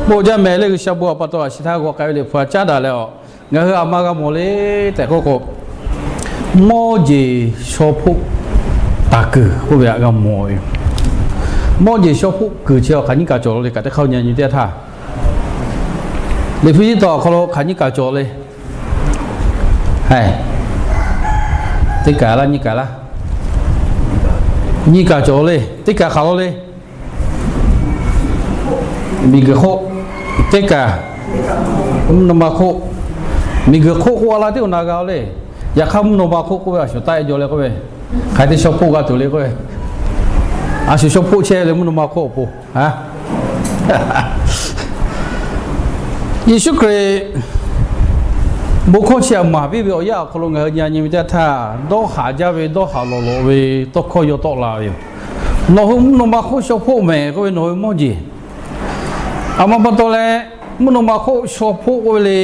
Bon jaˇ mehˍ leh, G'uiˬsha bon awˬ pa taw a shi htaˇ g'aw k'ai ve Liꞈ hpu a caˉ daꞈ leh a, ngaˬ hui a ma g'a mawˬ le tehꞈ k'oˆ k'o, mawˇ jeˬ shaw hpoˆ taˍ kuiˬ k'oˆ ve htaꞈ g'a mawˬ ve yoˬ. Mawˇ jeˬ shaw hpoˆ kuiˬ chi awˬ hk'aˬ nyi kaꞈ cawˬ lo le kaꞈ teˇ hk'aˇ nyi nyi teˇ htaˇ, Liꞈ hpu teˇ tawn awˬ hk'aw lo hk'aˬ nyi kaꞈ cawˬ le. Teˇ kaꞈ laˇ, nyi kaꞈ laˇ, nyi kaꞈ cawˬ le. Teˇ kaꞈ hk'aˬ lo le. Miˬguiˬ hk'oˆ. Teˇ kaꞈ mvuhˇ naw ma hk'oˆ. Miˬguiˬ hk'oˆ k'oˆ a laˇ teˇ awˬ na g'a le. Yaꞈ hk'aˇ mvuhˇ naw ma hk'oˆ k'oˆ ve a shuˍ taˆ e jaw leh k'oˆ ve, hk'aˬ hk'e te shaw hpoˆ g'a tuˬ le k'oˆ ve, a shuˍ shaw hpoˆ chehˇ leh mvuhˇ naw ma hk'oˆ awˬ pon a Yeˍsuˆ Hkriꞈ bon hkawˇ chi htaꞈ maˍ piˇ ve awˬ yanˇ awˬ hk'aw lo ngaˬ hui nyi nyi ve teˇ htaˇ, dawˇ haˍ jaˇ ve dawˇ haˍ lawˬ lawꞈ ve tawˇ hkawˇ yaw tawˆ la ve yoˬ. Nawˬ hui mvuhˇ naw ma hk'oˆ shaw hpoˆ mehˍ k'oˆ ve nawˬ hui mawˇ jeˬ. Aˬ htoꞈ ma pa taw leh mvuhˇ naw ma hk'oˆ shaw hpoˆ k'oˆ ve le,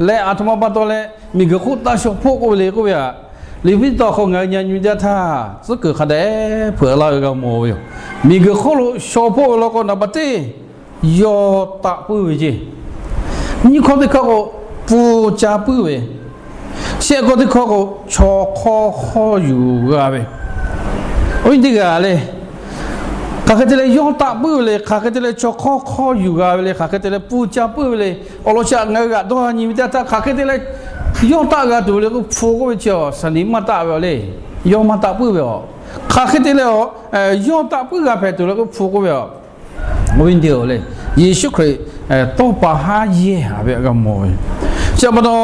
leh aˬ htoꞈ ma pa taw leh miˬguiˬ hk'oˆ taˇ shaw hpoˆ k'oˆ ve le k'oˆ ve a, Liꞈ hpu teˇ tawn awˬ hk'aw ngaˬ hui nyi nyi ve teˇ htaˇ tcuhˉ kuiˬ hk'a dehꞈ hpeuꞈ laˇ ve g'a mawˬ ve yoˬ. Miˬguiˬ hk'oˆ lo shaw hpoˆ ve law k'o, naˍ baˬ teˇ yawˇ taˆ puiˉ ve ceˇ. Nyiˇ hkawˇ teˇ hkawˇ k'o, pfuh ca puiˉ ve. Shehˆ hkawˇ teˇ hkawˇ k'o, chaw hk'awˇ hk'awˇ yuˬ g'a ve. Awˬ viˉ teˇ g'aˇ le, hk'aˬ hk'e te leh yawˇ taˆ puiˉ ve le, hk'aˬ hk'e te leh chaw hk'awˇ hk'awˇ yuˬ g'a ve le, hk'aˬ hk'e te leh pfuh ca puiˉ ve le. Awˬ lawn chi htaꞈ ngaˬ hui g'aꞈ dawˇ nyi ve teˇ htaˇ, hk'aˬ hk'e te leh yawˇ taˆ g'a tuˬ ve le k'o, pfuh k'oˆ ve chi a shaˍ niꞈ maˇ taˆ ve le. Yawˇ maˇ taˆ puiˉ ve a. Hk'aˬ hk'e te leh a, yawˇ taˆ puiˉ g'a hpehꞈ tuˬ le k'o, pfuh k'oˆ ve a. Awˬ viˉ teˇ g'aˇ le, Yeˍsuˆ Hkriꞈ tawˇ pa haˉ yehˇ haˍ ve g'a mawˬ ve. Chi pa taw,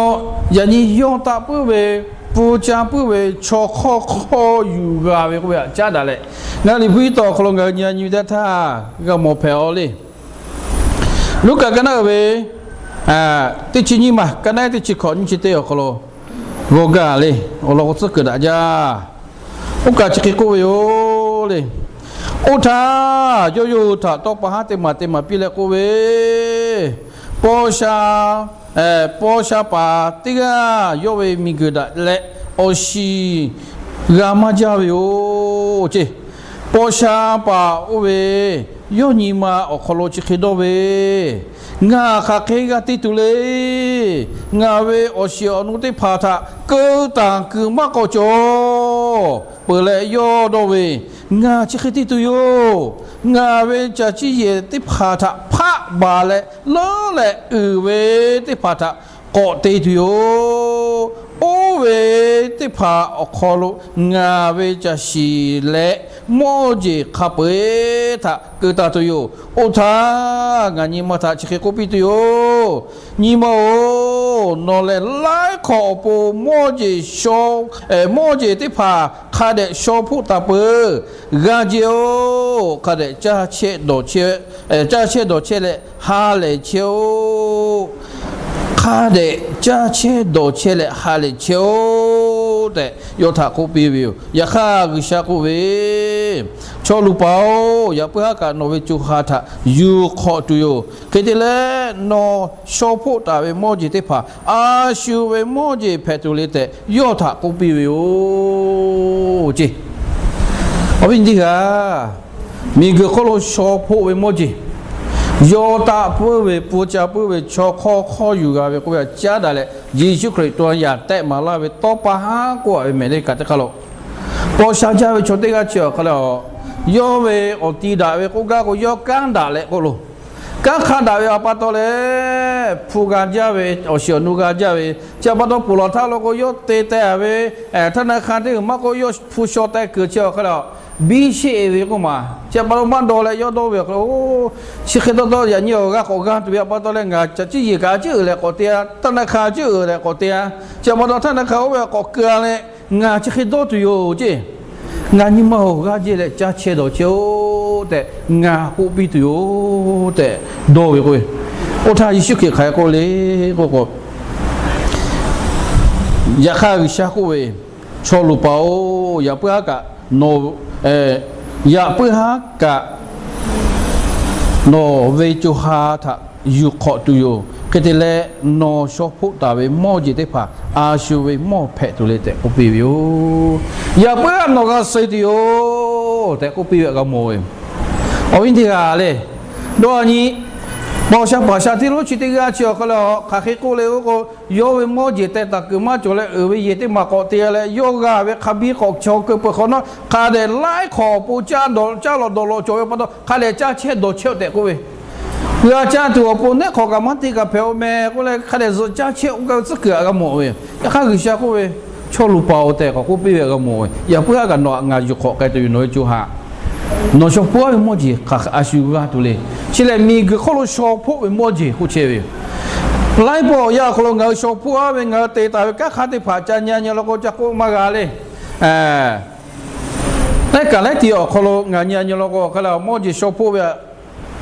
yaꞈ nyi yawˇ taˆ puiˉ ve, pfuh ca puiˉ ve, chaw hk'awˇ hk'awˇ yuˬ g'a ve k'oˆ ve htaꞈ caˉ daꞈ leh, ngaˬ hui Liꞈ hpu teˇ tawn awˬ hk'aw lo ngaˬ hui nyi nyi ve teˇ htaˇ g'a mawˬ hpehꞈ a le. Luˉkaꞈ ka naˉ uiˍ ve teˇ chi nyiˇ maˬ, ka naˉ teˇ chi hkawꞈ nyiˇ chi teˇ awˬ hk'aw lo g'aw gaˇ le. Awˬ lawn k'o tcuhˉ kuiˬ daꞈ jaˇ. Oˇ kaꞈ chi hk'e k'oˆ ve yoˬ le. Oˇ htaˇ yawˇ yawˇ hui htaꞈ tawˇ pa haˉ teˇ maˬ teˇ maˬ piˇ leh k'oˆ ve, Paw sha, paw sha paˍ teˇ g'aˇ yawˇ ve miˬguiˬ daꞈ leh awˬ shiˍ g'a maˇ jaˇ ve yoˬ ceˇ. Paw sha paˍ oˇ ve yawˇ nyi ma awˬ hk'aw lo chi hk'e dawˇ ve, Ngaˬ hk'aˬ hk'e g'a te tuˬ le. Ngaˬ ve awˬ shiˍ awˬ nu teˇ hpaˍ htaꞈ keu taˍ kuiˬ maˇ k'awꞈ cawˬ peuˬ leh yawˇ dawˇ ve, Ngaˬ chi hk'e te tuˬ yoˬ. Ngaˬ ve caˬ ciˇ yehˬ teˇ hpaˍ htaꞈ hpaˆ baˬ leh leuˉ leh uiˍ ve teˇ hpaˍ htaꞈ k'awꞈ te tuˬ yoˬ. Oˇ ve teˇ hpaˍ awˬ hk'aw lo ngaˬ ve caˬ shiˍ leh mawˇ jeˬ hk'a peu-eˬ htaꞈ keu taˍ tuˬ yoˬ. Oˇ htaˇ ngaˬ nyi ma htaꞈ chi hk'e k'oˆ piˇ tuˬ yoˬ. Nyi ma-oˬ, nawˬ lehˬ laiˉ hk'awꞈ awˬ pon mawˇ jeˬ, mawˇ jeˬ teˇ hpaˍ hk'a dehꞈ shaw hpoˆ taˍ peuˬ. G'a jehˇ-oˬ, hk'a dehꞈ caˇ chehˇ dawˬ chehˇ, caˇ chehˇ dawˬ chehˇ leh ha lehˬ chehˇ-oˬ. Hk'a dehꞈ caˇ chehˇ dawˬ chehˇ leh ha lehˬ chehˇ-oˬ tehꞈ yawˇ htaꞈ k'oˆ piˇ ve yoˬ. Yaꞈ hk'aˇ G'uiˬsha k'oˆ ve, Chaw luˬ paˍ-oˬ, yaꞈ puiˉ haˉ kaꞈ nawˬ ve co ha htaꞈ yuˬ hk'awꞈ tuˬ yoˬ. Hk'e te leh nawˬ shaw hpoˆ taˍ ve mawˇ jeˬ teˇ hpaˍ a shu ve mawˇ jeˬ hpehꞈ tuˬ le tehꞈ yawˇ htaꞈ k'oˆ piˇ ve yoˬ ceˇ. Awˬ viˉ nyi teˇ g'aˇ, miˬguiˬ hk'oˆ lo shaw hpoˆ ve mawˇ jeˬ, yawˇ taˆ puiˉ ve, pfuh ca puiˉ ve, chaw hk'awˇ hk'awˇ yuˬ g'a ve k'oˆ ve htaꞈ caˉ daꞈ leh, Yeˍsuˆ Hkriꞈ to yaꞈ tehˆ maˍ laˇ ve tawˇ pa haˉ k'oˆ a ve mehˍ le kaꞈ teˇ hk'aˇ lo, paw sha jaˇ ve chaw teˇ g'aˇ chi awˬ hk'aw lo, yawˇ ve awˬ ti daꞈ ve k'oˆ gaˇ k'o, yawˇ kanˉ daꞈ leh k'oˆ lo, kanˉ hk'a daꞈ ve awˬ pa taw leh, hpu g'a jaˇ ve, awˬ shiˍ awˬ nu g'a jaˇ ve, chi awˬ pa taw ponˬ laˬ htaˇ lo k'o, yawˇ te teh ve ธนาคาร teˇ g'uiˬ maˇ k'oˆ, yawˇ hpu shaw teh kuiˬ chi awˬ hk'aw lo biˇ sheˆ ve k'oˆ maˬ, chi awˬ pa taw maˇ dawˇ leh yawˇ dawˇ ve awˬ hk'aw lo, chi hk'e taw taw yaꞈ nyi awˬ g'a k'awꞈ g'a tuˬ ve awˬ pa taw leh, ngaˬ caˬ ciˇ yehˬ kaꞈ a ciˉ uiˍ leh k'awꞈ te a, ธนาคาร a ciˉ uiˍ leh k'awꞈ te a, chi awˬ pa taw ธนาคาร oˇ ve k'awꞈ keu a leh, ngaˬ chi hk'e dawˇ tuˬ yoˬ ceˇ. Ngaˬ nyi ma-oˬ, g'aˇ jehˇ leh caˇ chehˇ dawˬ chehˇ-oˆ tehꞈ ngaˬ k'oˆ piˇ tuˬ yoˬ tehꞈ dawˇ ve k'o, oˇ htaˇ Yeˍsuˆ Hkriꞈ hk'aˬ hk'e k'oˆ le k'oˆ k'o, yaꞈ hk'aˇ G'uiˬsha k'oˆ ve, Chaw luˬ paˍ-oˬ, yaꞈ puiˉ haˉ kaꞈ nawˬ, yaꞈ puiˉ haˉ kaꞈ nawˬ ve co ha htaꞈ yuˬ hk'awꞈ tuˬ yoˬ. Hk'e te leh nawˬ shaw hpoˆ taˍ ve mawˇ jeˬ teˇ hpaˍ a shu ve mawˇ hpehꞈ tuˬ le tehꞈ k'oˆ piˇ ve yoˬ. Yaꞈ puiˉ haˉ nawˬ g'a suh tuˬ yoˬ tehꞈ k'oˆ piˇ ve htaꞈ g'a mawˬ ve yoˬ. Awˬ viˉ teˇ g'aˇ le, dawˇ nyi Paw sha paˍ sha hteˇ lonˉ chi teˇ g'aˇ chi awˬ hk'aw lo hk'aˬ hk'e k'oˆ le k'o, yawˇ ve mawˇ jeˬ teh taˍ kuiˬ maˇ cawˬ leh uiˍ ve yehˬ teˇ maˬ k'awꞈ te leh, yawˇ g'a ve hk'a biˇ k'awꞈ chaw keu peuˬ hk'awꞈ nawˉ, hk'a dehꞈ laiˉ hk'awꞈ awˬ pon caˇ dawˬ caˇ lawꞈ dawˬ lawꞈ cawˬ ve pa taw, hk'a dehꞈ caˇ chehˇ dawˬ chehˇ tehꞈ k'oˆ ve. G'a caˇ tuˬ awˬ pon neˉ hk'awꞈ kaꞈ maˇ te kaꞈ hpehꞈ-o meh k'oˆ leh, hk'a dehꞈ zuhꞈ caˇ chehˇ k'oˆ gaˇ ve tcuhˉ kuiˬ htaꞈ g'a mawˬ ve. Yaꞈ hk'aˇ G'uiˬsha k'oˆ ve, Chaw luˬ paˍ-oˬ tehꞈ k'awꞈ k'oˆ piˇ ve g'a mawˬ ve. Yaꞈ puiˉ haˉ kaꞈ nawˬ htaꞈ ngaˬ yuˬ hk'awꞈ k'ai tuˬ yoˬ. Nawˬ ve co ha, nawˬ shaw hpuˇ aˉ ve mawˇ jeˬ hk'aˬ a shu g'a tuˬ le. Chi lehˬ, miˬguiˬ hk'oˆ lo shaw hpoˆ ve mawˇ jeˬ k'oˆ chehˇ ve yoˬ. Laiˉ pawˆ awˬ yanˇ awˬ hk'aw lo ngaˬ hui shaw hpuˇ aˉ ve, ngaˬ hui te taˍ ve kanˉ hk'aˇ teˇ hpaˍ ca nyi nyi law k'o, ca k'oˆ maˇ g'a le. Teˇ kaˬ laiˉ ti awˬ hk'aw lo ngaˬ nyi nyi law k'o, hk'a lehˬ mawˇ jeˬ shaw hpoˆ ve,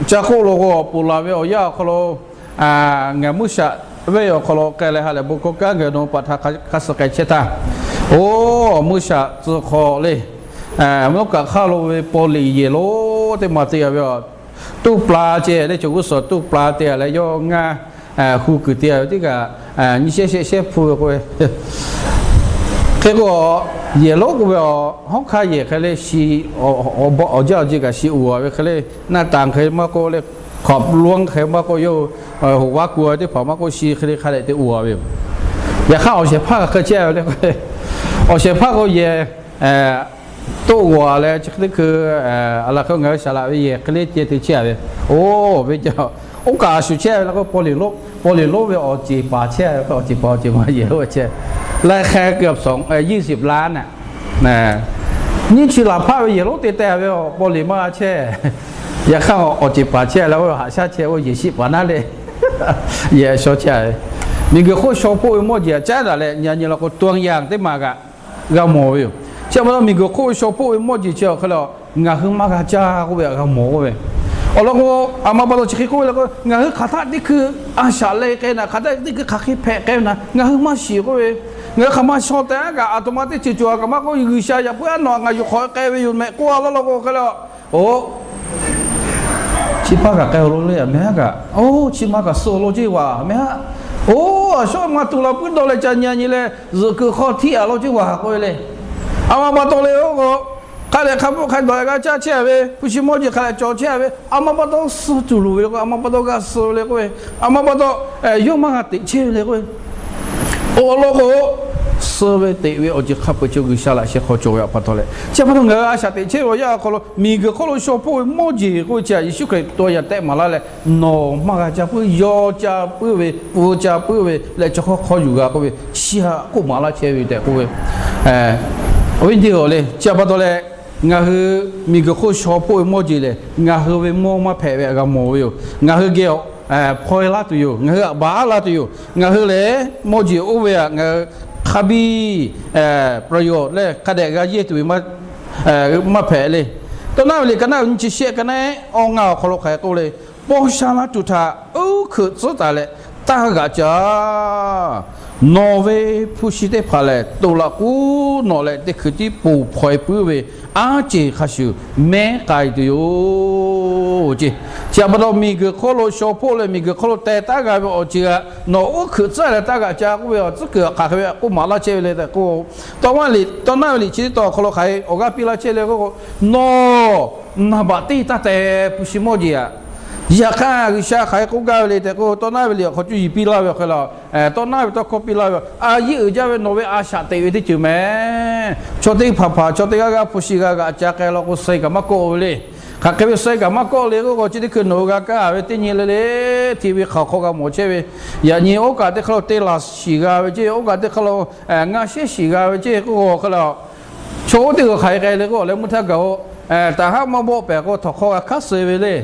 ca k'oˆ law k'o, ponˬ laˬ ve awˬ yanˇ awˬ hk'aw lo ngaˬ Muˇshaˍ venˇ awˬ hk'aw lo k'ai leh ha lehˬ bon hkawˇ kanˉ gaˬ nawˬ paˍ htaꞈ hk'a suh k'ai chehˇ htaˇ, oˇ Muˇshaˍ tcuh hk'aw le, mvuhˇ kaꞈ hk'aˇ lo ve paw liꞈ yehˬ lonˉ teˇ maˬ te-a ve, tuˇ pla ceh le, chaw g'uˇ suhˍ tuˇ pla te-a leh yawˇ ngaˇ hu kuiˬ te-a ve teˇ kaꞈ, nyiˇ shehˉ shehˆ shehˉ hpu ve k'oˆ ve. Hk'e k'o, yehˬ lonˉ k'oˆ ve, hawˉ hkanˇ yehˬ hk'e le shi, awˬ jaˇ awˬ ji kaꞈ shi uˍ-a ve hk'e le, naˆ tanˍ hk'e maˇ k'oˆ le, hkawꞈ lonˉ hk'e maˇ k'oˆ, yawˇ hoꞈ vaˇ ku-a teˇ hpaˍ maˇ k'oˆ, shi hk'e le hk'a dehꞈ te uˍ-a ve yoˬ. Yaꞈ hk'aˇ awˬ shehˍ hpaˇ kaꞈ hk'e chehˇ ve le. Awˬ shehˍ hpaˇ k'o yehˬ toˆ g'awˬ leh chi hk'e teˇ hkui, a laˬ hk'e ngaˬ hui saˍ laꞈ ve yehˬ hk'e le ceh te chehˇ-a ve. Oˇ ve ca, oˇ kaꞈ a shu chehˇ ve le k'o, paw liꞈ lonˉ ve awˬ ceˬ paˍ chehˇ ve, awˬ ceˬ paˍ awˬ ceˬ ma yehˬ lonˉ ve chehˇ. Laiˉ hk'aˇ kuiˬ awˬ suhˍ yehˬ shiˍ la naˆ, nyiˇ chi laˬ hpaˆ ve yehˬ lonˉ te teh ve, paw liꞈ maˇ chehˇ. Yaꞈ hk'aˇ awˬ ceˬ paˍ chehˇ leh, oˇ haꞈ shaˉ chehˇ, oˇ yehˬ shiˍ paˍ naˉ le. Yehˬ shaw chehˇ ve, miˬguiˬ hk'oˆ shaw hpoˆ ve mawˇ jeˬ caˉ daꞈ leh nyi nyi law k'o, ตัวอย่าง teˇ maˬ kaꞈ g'a mawˬ ve yoˬ. Chi pa taw miˬguiˬ hk'oˆ shaw hpoˆ ve mawˇ jeˬ chi awˬ hk'e le, ngaˬ hui maˇ g'a caˇ k'oˆ ve htaꞈ g'a mawˬ k'oˆ ve. Awˬ lawn k'o, a ma pa taw chi hk'e k'oˆ ve le k'o, ngaˬ hui hk'aˬ htaˆ teˇ hkui a shaꞈ leh k'ai naˍ, hk'aˬ htaˆ teˇ hkui hk'aˬ hk'e hpehꞈ k'ai ve naˍ, ngaˬ hui maˇ shiˍ k'oˆ ve. Ngaˬ hui hk'aˬ ma shaw tehꞈ kaꞈ, a htoꞈ ma teˇ ceuˬ cawˬ kaꞈ maˇ k'oˆ, G'uiˬsha yaꞈ puiˉ aˉ nawˬ htaꞈ ngaˬ yuˬ hk'awꞈ k'ai ve yoˬ meh k'oˆ-a law law k'o hk'e le, oˇ chi hpaˇ kaꞈ k'ai-a lo le, a meh haˉ kaꞈ, oˇ chi ma kaꞈ suh lo ceˇ vaˬ meh haˉ, oˇ a shawˉ ma tuˬ la puiˉ dawˇ leh ca nyi nyi leh zuhꞈ kuiˬ hk'aw htiˇ-a lo ceˇ vaˬ k'oˆ ve le. A ma pa taw le oˇ k'o, hk'a dehꞈ hk'a bvuhˆ hk'a dawˬ g'a caˇ chehˇ ve, hpu shi mawˇ jeˬ hk'a dehꞈ cawˬ chehˇ ve, a ma pa taw suh tuˬ loˍ ve le k'o, a ma pa taw g'a suh ve le k'oˆ ve, a ma pa taw yawˇ maˇ g'a teꞈ chehˇ ve le k'oˆ ve. Awˬ lawn k'o, suh ve teꞈ ve awˬ ceuˬ hk'a peu-eˬ chi G'uiˬsha laꞈ sheh hk'aw cawˬ ve pa taw leh, chi pa taw ngaˬ hui a shaꞈ teꞈ chehˇ ve awˬ yanˇ awˬ hk'aw lo miˬguiˬ hk'oˆ lo shaw hpoˆ ve mawˇ jeˬ k'oˆ ve chi Yeˍsuˆ Hkriꞈ ตัวอย่าง tehꞈ maˍ laˇ leh, nawˬ maˇ g'a caˇ puiˉ, yawˇ caˇ puiˉ ve, pfuhˇ caˇ puiˉ ve leh chaw hk'aw hk'aw yuˬ g'a k'oˆ ve, chi htaꞈ k'oˆ maˍ laˇ chehˇ ve tehꞈ k'oˆ ve. Awˬ viˉ awˬ nyi-oˬ le, chi pa taw leh, ngaˬ hui miˬguiˬ hk'oˆ shaw hpoˆ ve mawˇ jeˬ lehˬ, ngaˬ hui ve mawˇ maˇ hpehꞈ ve htaꞈ g'a mawˬ ve yoˬ. Ngaˬ hui geh hpaw-e laˇ tuˬ yoˬ. Ngaˬ hui htaꞈ baˬ laˇ tuˬ yoˬ. Ngaˬ hui lehˬ mawˇ jeˬ oˇ ve htaꞈ ngaˬ hui hk'a biˇ ประโยชน์ leh hk'a dehꞈ g'a yehˇ tuˬ ve maˇ hpehꞈ le. Tawˇ naˉ ve liꞈ ka naˉ ve nyiˇ chi shehˆ ka naˉ awˇ ngaˇ awˬ hk'aw lo hk'aˬ hk'e k'oˆ le, Paw sha laˇ tuˬ htaꞈ uˉ hkeuꞈ tcuhˉ taˍ leh taˇ g'aꞈ caˇ. Nawˬ ve hpu shi teˇ hpaˍ lehˬ, toꞈ laꞈ k'uˉ nawꞈ leh teˇ hkui tiˉ ponˬ hpaw-e puiˉ ve, aˉ ceˬ hk'a shuˍ mehˉ k'ai tuˬ yoˬ ceˇ. Chi pa taw miˬguiˬ hk'oˆ lo shaw hpoˆ leh miˬguiˬ hk'oˆ lo teh taˉ g'a ve awˬ ceuˬ htaꞈ nawˬ uˉ hkeuꞈ tcuhˉ leh taˇ g'aꞈ caˇ k'oˆ ve awˬ tcuhˉ kuiˬ htaꞈ hk'aˬ hk'e ve k'oˆ maˍ laˇ chehˇ ve le tehꞈ k'oˆ, tawˇ naˉ ve liꞈ chi teˇ tawn awˬ hk'aw lo hk'aˬ hk'e awˬ g'aˇ piˇ laˇ chehˇ le k'oˆ k'o, nawˬ naˍ baꞈ teˇ taˇ teh hpu shi mawˇ jeˬ aꞈ. Yaꞈ hk'aˇ G'uiˬsha hk'aˬ hk'e k'oˆ gaˇ ve le tehꞈ k'oˆ, tawˇ naˉ ve liꞈ awˬ hk'aw cuˇ yiˍ piˇ laˇ ve awˬ hk'e le, tawˇ naˉ ve tawˇ hkawˇ piˇ laˇ ve, a yehˇ uiˍ jaˇ ve nawˬ ve a shaꞈ teꞈ ve teˇ ceuˬ meh. Chaw teˇ hpaˍ hpaˍ chaw teˇ g'aˇ g'aˇ hpu shi g'a g'aꞈ ca k'ai law k'o, suh-e kaꞈ maˇ kawˆ ve le. Hk'aˬ hk'e ve suh-e kaꞈ maˇ kawˆ le k'oˆ k'o, chi teˇ hkui nawˬ hui g'a kaˇ ve teˇ nyi le le, hteˇ ve hk'aˬ hk'aw g'a mawˬ chehˇ ve, yaꞈ nyi oˇ kaꞈ teˇ hk'aˇ lo teˇ laˬ shiˍ g'a ve ceˇ, oˇ kaꞈ teˇ hk'aˇ lo ngaˇ shehˉ shiˍ g'a ve ceˇ k'oˆ k'o hk'e le, chaw oˇ teˇ g'uiˬ hk'aˬ hk'e k'ai le k'o, awˬ leh mvuhˇ htaˇ gaˬ-o. Taˍ haˉ maˇ bawˆ pehˍ k'o, htawnˍ hk'aw g'a hkanˉ suh ve le.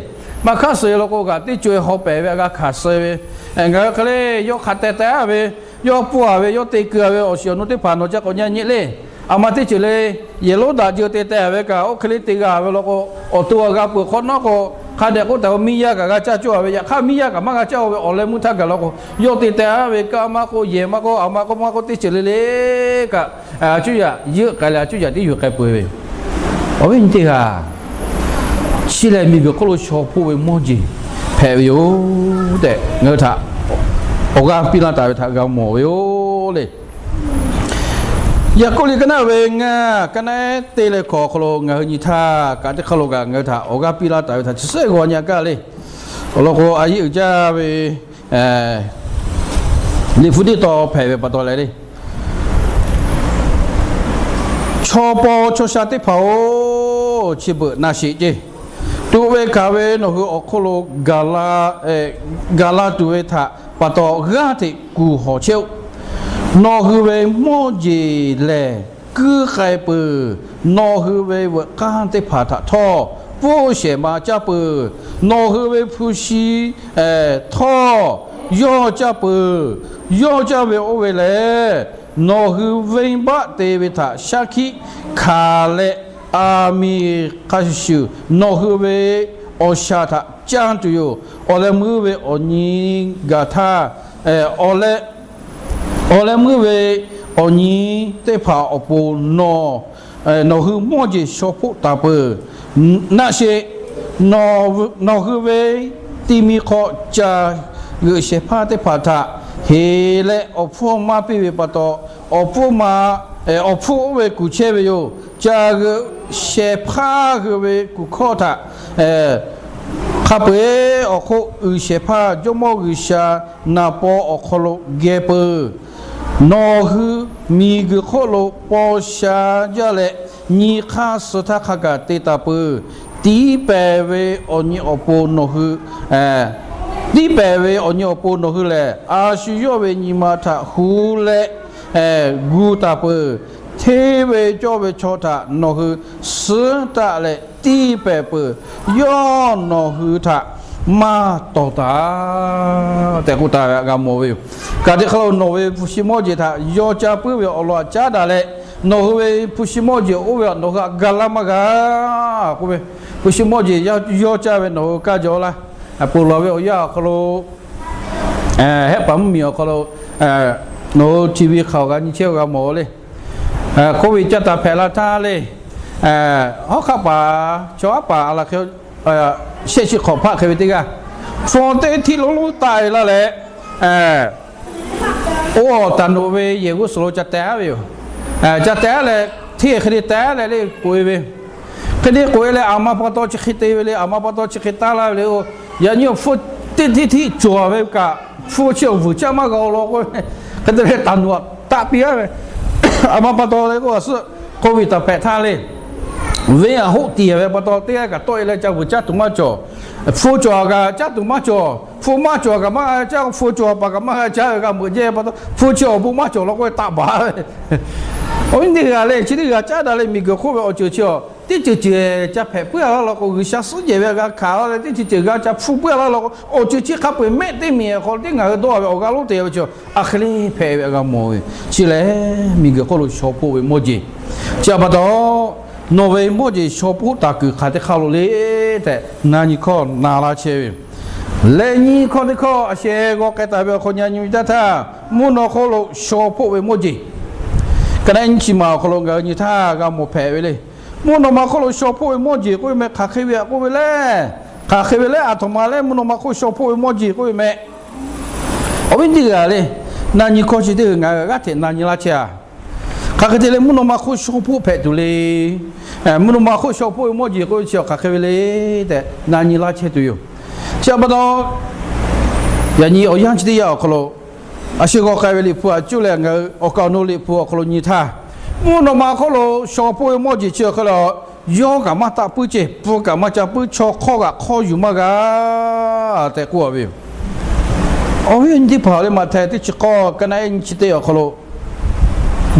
Maˇ hkanˉ suh-e law k'o, kaꞈ teˇ co-e haw pehˍ ve g'a hkanˍ suh ve. Ngaˬ hui hk'e le, yawˇ hk'a teh teh ve, yawˇ pfuhˇ-a ve, yawˇ te keu-a ve awˬ shiˍ awˬ nu teˇ hpaˍ nawˬ ca k'awꞈ nyi nyi le. A ma teˇ ceuˬ le, yehˬ lonˉ daꞈ jeu te teh ve kaꞈ, oˇ hk'e le te g'a ve law k'o, awˬ to g'a peuˬ hk'awꞈ nawˉ k'o, hk'a dehꞈ k'oˆ taˍ k'o, miˇ yaˇ kaꞈ g'a caˇ cawˇ-a ve, yaꞈ hk'aˇ miˇ yaˇ kaꞈ maˇ g'a caˇ-o ve awˬ leh mvuhˇ htaˇ gaˬ law k'o, yawˇ te teh-a ve kanˉ maˇ k'oˆ, yehˬ maˇ k'oˆ, a ma k'oˆ maˇ k'oˆ, teˇ ceuˬ le le kaꞈ, a cuˇ yaꞈ yeuˆ k'ai leh a cuˇ yaꞈ tiˉ yuˬ k'ai peuˬ ve. Awˬ viˉ nyi teˇ g'aˇ, chi lehˬ miˬguiˬ hk'oˆ lo shaw hpoˆ ve mawˇ jeˬ hpehꞈ ve yoˬ tehꞈ ngaˬ hui htaꞈ awˬ g'aˇ piˇ laˇ taˍ ve htaꞈ g'a mawˬ ve yoˬ le. Yaˍkoˆ liꞈ ka naˉ ve ngaˇ, ka naˉ te leh hkawꞈ awˬ hk'aw lo ngaˬ hui nyi htaˇ kaꞈ teˇ hk'aˇ lo kaꞈ ngaˬ hui htaꞈ awˬ g'aˇ piˇ laˇ taˍ ve htaꞈ chi suhˉ g'aw nyi-a kaˇ le. Awˬ lawn k'o, a yeˇ uiˍ jaˇ ve Liꞈ hpu teˇ tawn hpehꞈ ve pa taw leh le, chaw paw chaw sha teˇ hpaˍ-oˬ, chi beuꞈ na sheˍ ceˇ. Tuꞈ ve hkanˍ ve nawˬ hui awˬ hk'oˆ lo gaˬ la tuˬ ve htaꞈ pa taw g'aˇ hteꞈ kuˬ hawˬ chehˇ-oˆ. Nawˬ hui ve mawˇ jeˬ lehˬ kuiˉ k'ai peuˬ. Nawˬ hui ve veuꞈ k'aˇ teˇ hpaˍ htaꞈ htawˇ, pfuhˇ shehˍ ma caˇ peuˬ. Nawˬ hui ve hpu shi htawˇ, yawˇ caˇ peuˬ. Yawˇ caˇ ve oˇ ve lehˬ, nawˬ hui venˇbaˆ te ve htaꞈ shaˉ hkiˆ hkanˍ leh, aˬ miˍ hk'a shuˍ shuˍ nawˬ hui ve awˬ shaˍ htaꞈ caˇ tuˬ yoˬ. Awˬ leh meuˇ ve awˬ nyi gaˬ htaˇ, awˬ leh meuˇ ve awˬ nyi teˇ hpaˍ awˬ pon nawˬ, nawˬ hui mawˇ jeˬ shaw hpoˆ taˍ peuˬ. Naˆ sheˍ, nawˬ hui ve ti mi hk'aw caˬ g'euꞈ shehˍ hpaˇ teˇ hpaˍ htaꞈ heˍ leh awˬ hpfuhˇ maˇ piˇ ve pa taw, awˬ hpfuhˇ ma, awˬ hpfuhˇ oˇ ve kuˬ chehˇ ve yoˬ. Caˬ g'euꞈ shehˍ hpaˇ hui ve kuˬ hkawˇ htaꞈ hk'a peu-eˬ awˬ hk'oˆ uiˍ shehˍ hpaˇ Jawˇmawˇ G'uiˬsha naˍ paw awˬ hk'aw lo geh peuˬ. Nawˬ hui miˬguiˬ hk'oˆ lo paw sha jaˇ leh, nyi hk'aˇ suh htaˇ hk'a gaˬ te taˍ peuˬ. Tiˉ pehˍ ve awˬ nyi awˬ pon nawˬ hui, tiˉ pehˍ ve awˬ nyi awˬ pon nawˬ hui lehˬ, a shu yawˇ ve nyi ma htaꞈ hu leh gu taˍ peuˬ. Hteˇ ve cawˇ ve chaw htaꞈ nawˬ hui suhˉ taˆ leh tiˉ pehˍ peuˬ. Yawˇ nawˬ hui htaꞈ maˇ tawˍ taˍ tehꞈ k'oˆ taˍ ve htaꞈ g'a mawˬ ve yoˬ. Kaꞈ teˇ hk'aˇ lo nawˬ ve hpu shi mawˇ jeˬ htaꞈ yawˇ caˇ puiˉ ve awˬ lawn htaꞈ caˉ daꞈ leh, nawˬ hui ve hpu shi mawˇ jeˬ oˇ ve htaꞈ nawˬ hui htaꞈ ga laˇ maˇ g'a k'oˆ ve, hpu shi mawˇ jeˬ yawˇ caˇ ve nawˬ hui kaˇ jaw laˇ. Ponˬ lawˬ ve awˬ yanˇ awˬ hk'aw lo, hehˆ paˍ mvuhˇmiˬ awˬ hk'aw lo, nawˬ hui TV hk'aoˍ g'a nyi chehˇ g'a mawˬ le. Covid caˇ taˍ hpehꞈ la htaˇ le, hawˉ hk'aˆ paˍ, chaw haˉ paˍ a la hk'e, shehˆ chi hk'awꞈ hpaˆ hk'e ve teˇ g'aˇ, hpu teˇ htiˇ lonˉ lonˉ taˆ e laˇ leh, oˇ awˬ taˍ noꞈ ve yehˬ g'uˇ suhˍ lo ca teh aˉ ve yoˬ. Ca teh aˉ leh, hteˇ hk'e te teh aˉ leh le k'oꞈ e ve, hk'e te k'oꞈ e leh, aˬ ma pa taw chi hk'e te ve le, aˬ ma pa taw chi hk'e taˇ laˇ ve le. Oˇ yaꞈ nyi awˬ hpu teˇ htiˇ htiˇ cawˬ ve kaꞈ, hpu chi awˬ vuiˬ caˇ maˇ g'a awˬ lawn k'oˆ ve, hk'e te leh taˍ noꞈ taˆ piˇ aˉ ve, aˬ ma pa taw le k'oˆ a suhˆ, Covid taˍ hpehꞈ htaˇ le, venˇ aˬ hoˆ tiˍ ve pa taw teˇ g'aˇ kaꞈ tawˆ e leh ca vuiˬ caˇ tuˬ maˇ cawˬ. Hpu cawˬ kaꞈ caˇ tuˬ maˇ cawˬ. Hpu maˇ cawˬ kaꞈ maˇ g'a caˇ. Hpu cawˬ paˍ kaꞈ maˇ g'a caˇ ve g'a meuꞈ jehˇ pa taw, hpu chi awˬ bon maˇ cawˬ law k'oˆ ve taˆ baˬ ve. Awˬ viˉ teˇ g'aˇ le, chi teˇ g'aˇ caˉ daꞈ leh miˬguiˬ hk'oˆ ve awˬ ceuˬ chi a teˇ ceuˬ ceuˬ ca hpehꞈ puiˉ a laˇ law k'o, G'uiˬsha suhˉ jehˬ ve g'a hkanˍ laˇ leh, teˇ ceuˬ ceuˬ g'a ca hpu puiˉ a laˇ law k'o, awˬ ceuˬ chi hk'a peu-eˬ mehˆ teˇ miˬ awˬ hk'aw lo teˇ ngaˬ hui dawˇ ve awˬ g'aˇ lonˉ te ve chi a hk'e le hpehꞈ ve g'a mawˬ ve. Chi lehˬ, miˬguiˬ hk'oˆ lo shaw hpoˆ ve mawˇ jeˬ. Chi a pa taw, nawˬ ve mawˇ jeˬ shaw hpoˆ taˍ kuiˬ hk'aˬ teˇ hk'aˇ lo le tehꞈ, na nyi hkawˇ na laˇ chehˇ ve yoˬ. Leh nyi hkawˇ teˇ hkawˇ a sheh g'aw k'ai taˍ ve awˬ hk'aw nyi nyi ve taˇ htaˇ, mvuhˇ naw hk'oˆ lo shaw hpoˆ ve mawˇ jeˬ. Ka naˆ nyi chi maˬ awˬ hk'aw lo ngaˬ hui nyi htaˇ g'a mawˬ hpehꞈ ve le. Mvuhˇ naw ma hk'oˆ lo shaw hpoˆ ve mawˇ jeˬ k'oˆ ve meh hk'aˬ hk'e ve htaꞈ k'oˆ ve le. Hk'aˬ hk'e ve le, aˬ htoꞈ ma le mvuhˇ naw ma hk'oˆ shaw hpoˆ ve mawˇ jeˬ k'oˆ ve meh. Awˬ viˉ teˇ g'aˇ le, na nyi hkawˇ chi teˇ g'aˇ ngaˬ hui g'aˇ hteꞈ na nyi laˇ chehˇ a. Hk'aˬ hk'e te leh mvuhˇ naw ma hk'oˆ shaw hpoˆ hpehꞈ tuˬ le. Mvuhˇ naw ma hk'oˆ shaw hpoˆ ve mawˇ jeˬ k'oˆ ve chi hk'aˬ hk'e ve le tehꞈ na nyi laˇ chehˇ tuˬ yoˬ. Chi a pa taw, yaꞈ nyi awˬ yanˇ chi teˇ yanˇ awˬ hk'aw lo, a shu g'aw k'ai ve Liꞈ hpu aꞈ cuˇ leh ngaˬ hui awˬ kaˍ awˬ nu Liꞈ hpu awˬ hk'aw lo nyi htaˇ, mvuhˇ naw ma hk'oˆ lo shaw hpoˆ ve mawˇ jeˬ chi awˬ hk'e le, yawˇ kaꞈ maˇ taˆ puiˉ ceˇ, pfuhˇ kaꞈ maˇ ca puiˉ, chaw hk'awˇ kaꞈ hk'awˇ yuˬ maˇ g'a tehꞈ k'oˆ a ve yoˬ. Awˬ viˉ awˬ nyi teˇ hpaˍ le, Maꞈhtehˍ teˇ chi k'awˇ ka naˆ ehˉ nyi chi teˇ awˬ hk'aw lo,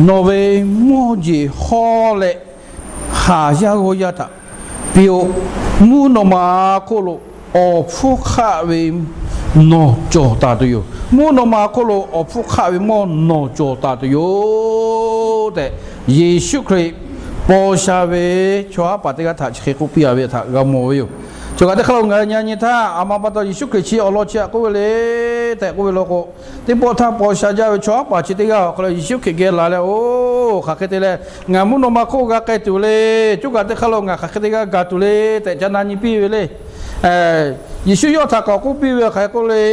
nawˬ ve mawˇ jeˬ hawˉ leh haˍ yaˇ g'awˇ yaˇ htaꞈ piˇ-oˆ. Mvuhˇ naw ma hk'oˆ lo awˬ hpfuhˇ hk'aˆ ve nawˬ cawˬ taˍ tuˬ yoˬ. Mvuhˇ naw ma hk'oˆ lo awˬ hpfuhˇ hk'aˆ ve mawˇ nawˬ cawˬ taˍ tuˬ yoˬ tehꞈ, Yeˍsuˆ Hkriꞈ paw sha ve chaw haˉ paˍ teˇ g'aˇ htaꞈ chi hk'e k'oˆ piˇ a ve htaꞈ g'a mawˬ ve yoˬ. Chaw kaꞈ teˇ hk'aˇ lo ngaˬ hui nyi nyi htaˇ, aˬ ma pa taw Yeˍsuˆ Hkriꞈ chi awˬ lawn chi htaꞈ k'oˆ ve le tehꞈ k'oˆ ve law k'o, teˇ pawˆ htaˇ paw sha jaˇ ve chaw haˉ paˍ chi teˇ g'aˇ awˬ hk'aw lo Yeˍsuˆ Hkriꞈ geh laˬ leh, oˇ hk'aˬ hk'e te leh ngaˬ mvuhˇ naw ma hk'oˆ g'a k'ai tuˬ le, coˇ kaꞈ teˇ hk'aˇ lo ngaˬ hk'aˬ hk'e te g'aˇ gaˬ tuˬ le tehꞈ ca na nyi piˇ ve le. Yeˍsuˆ yawˇ htaꞈ k'awꞈ k'oˆ piˇ ve hk'aˬ hk'e k'oˆ le,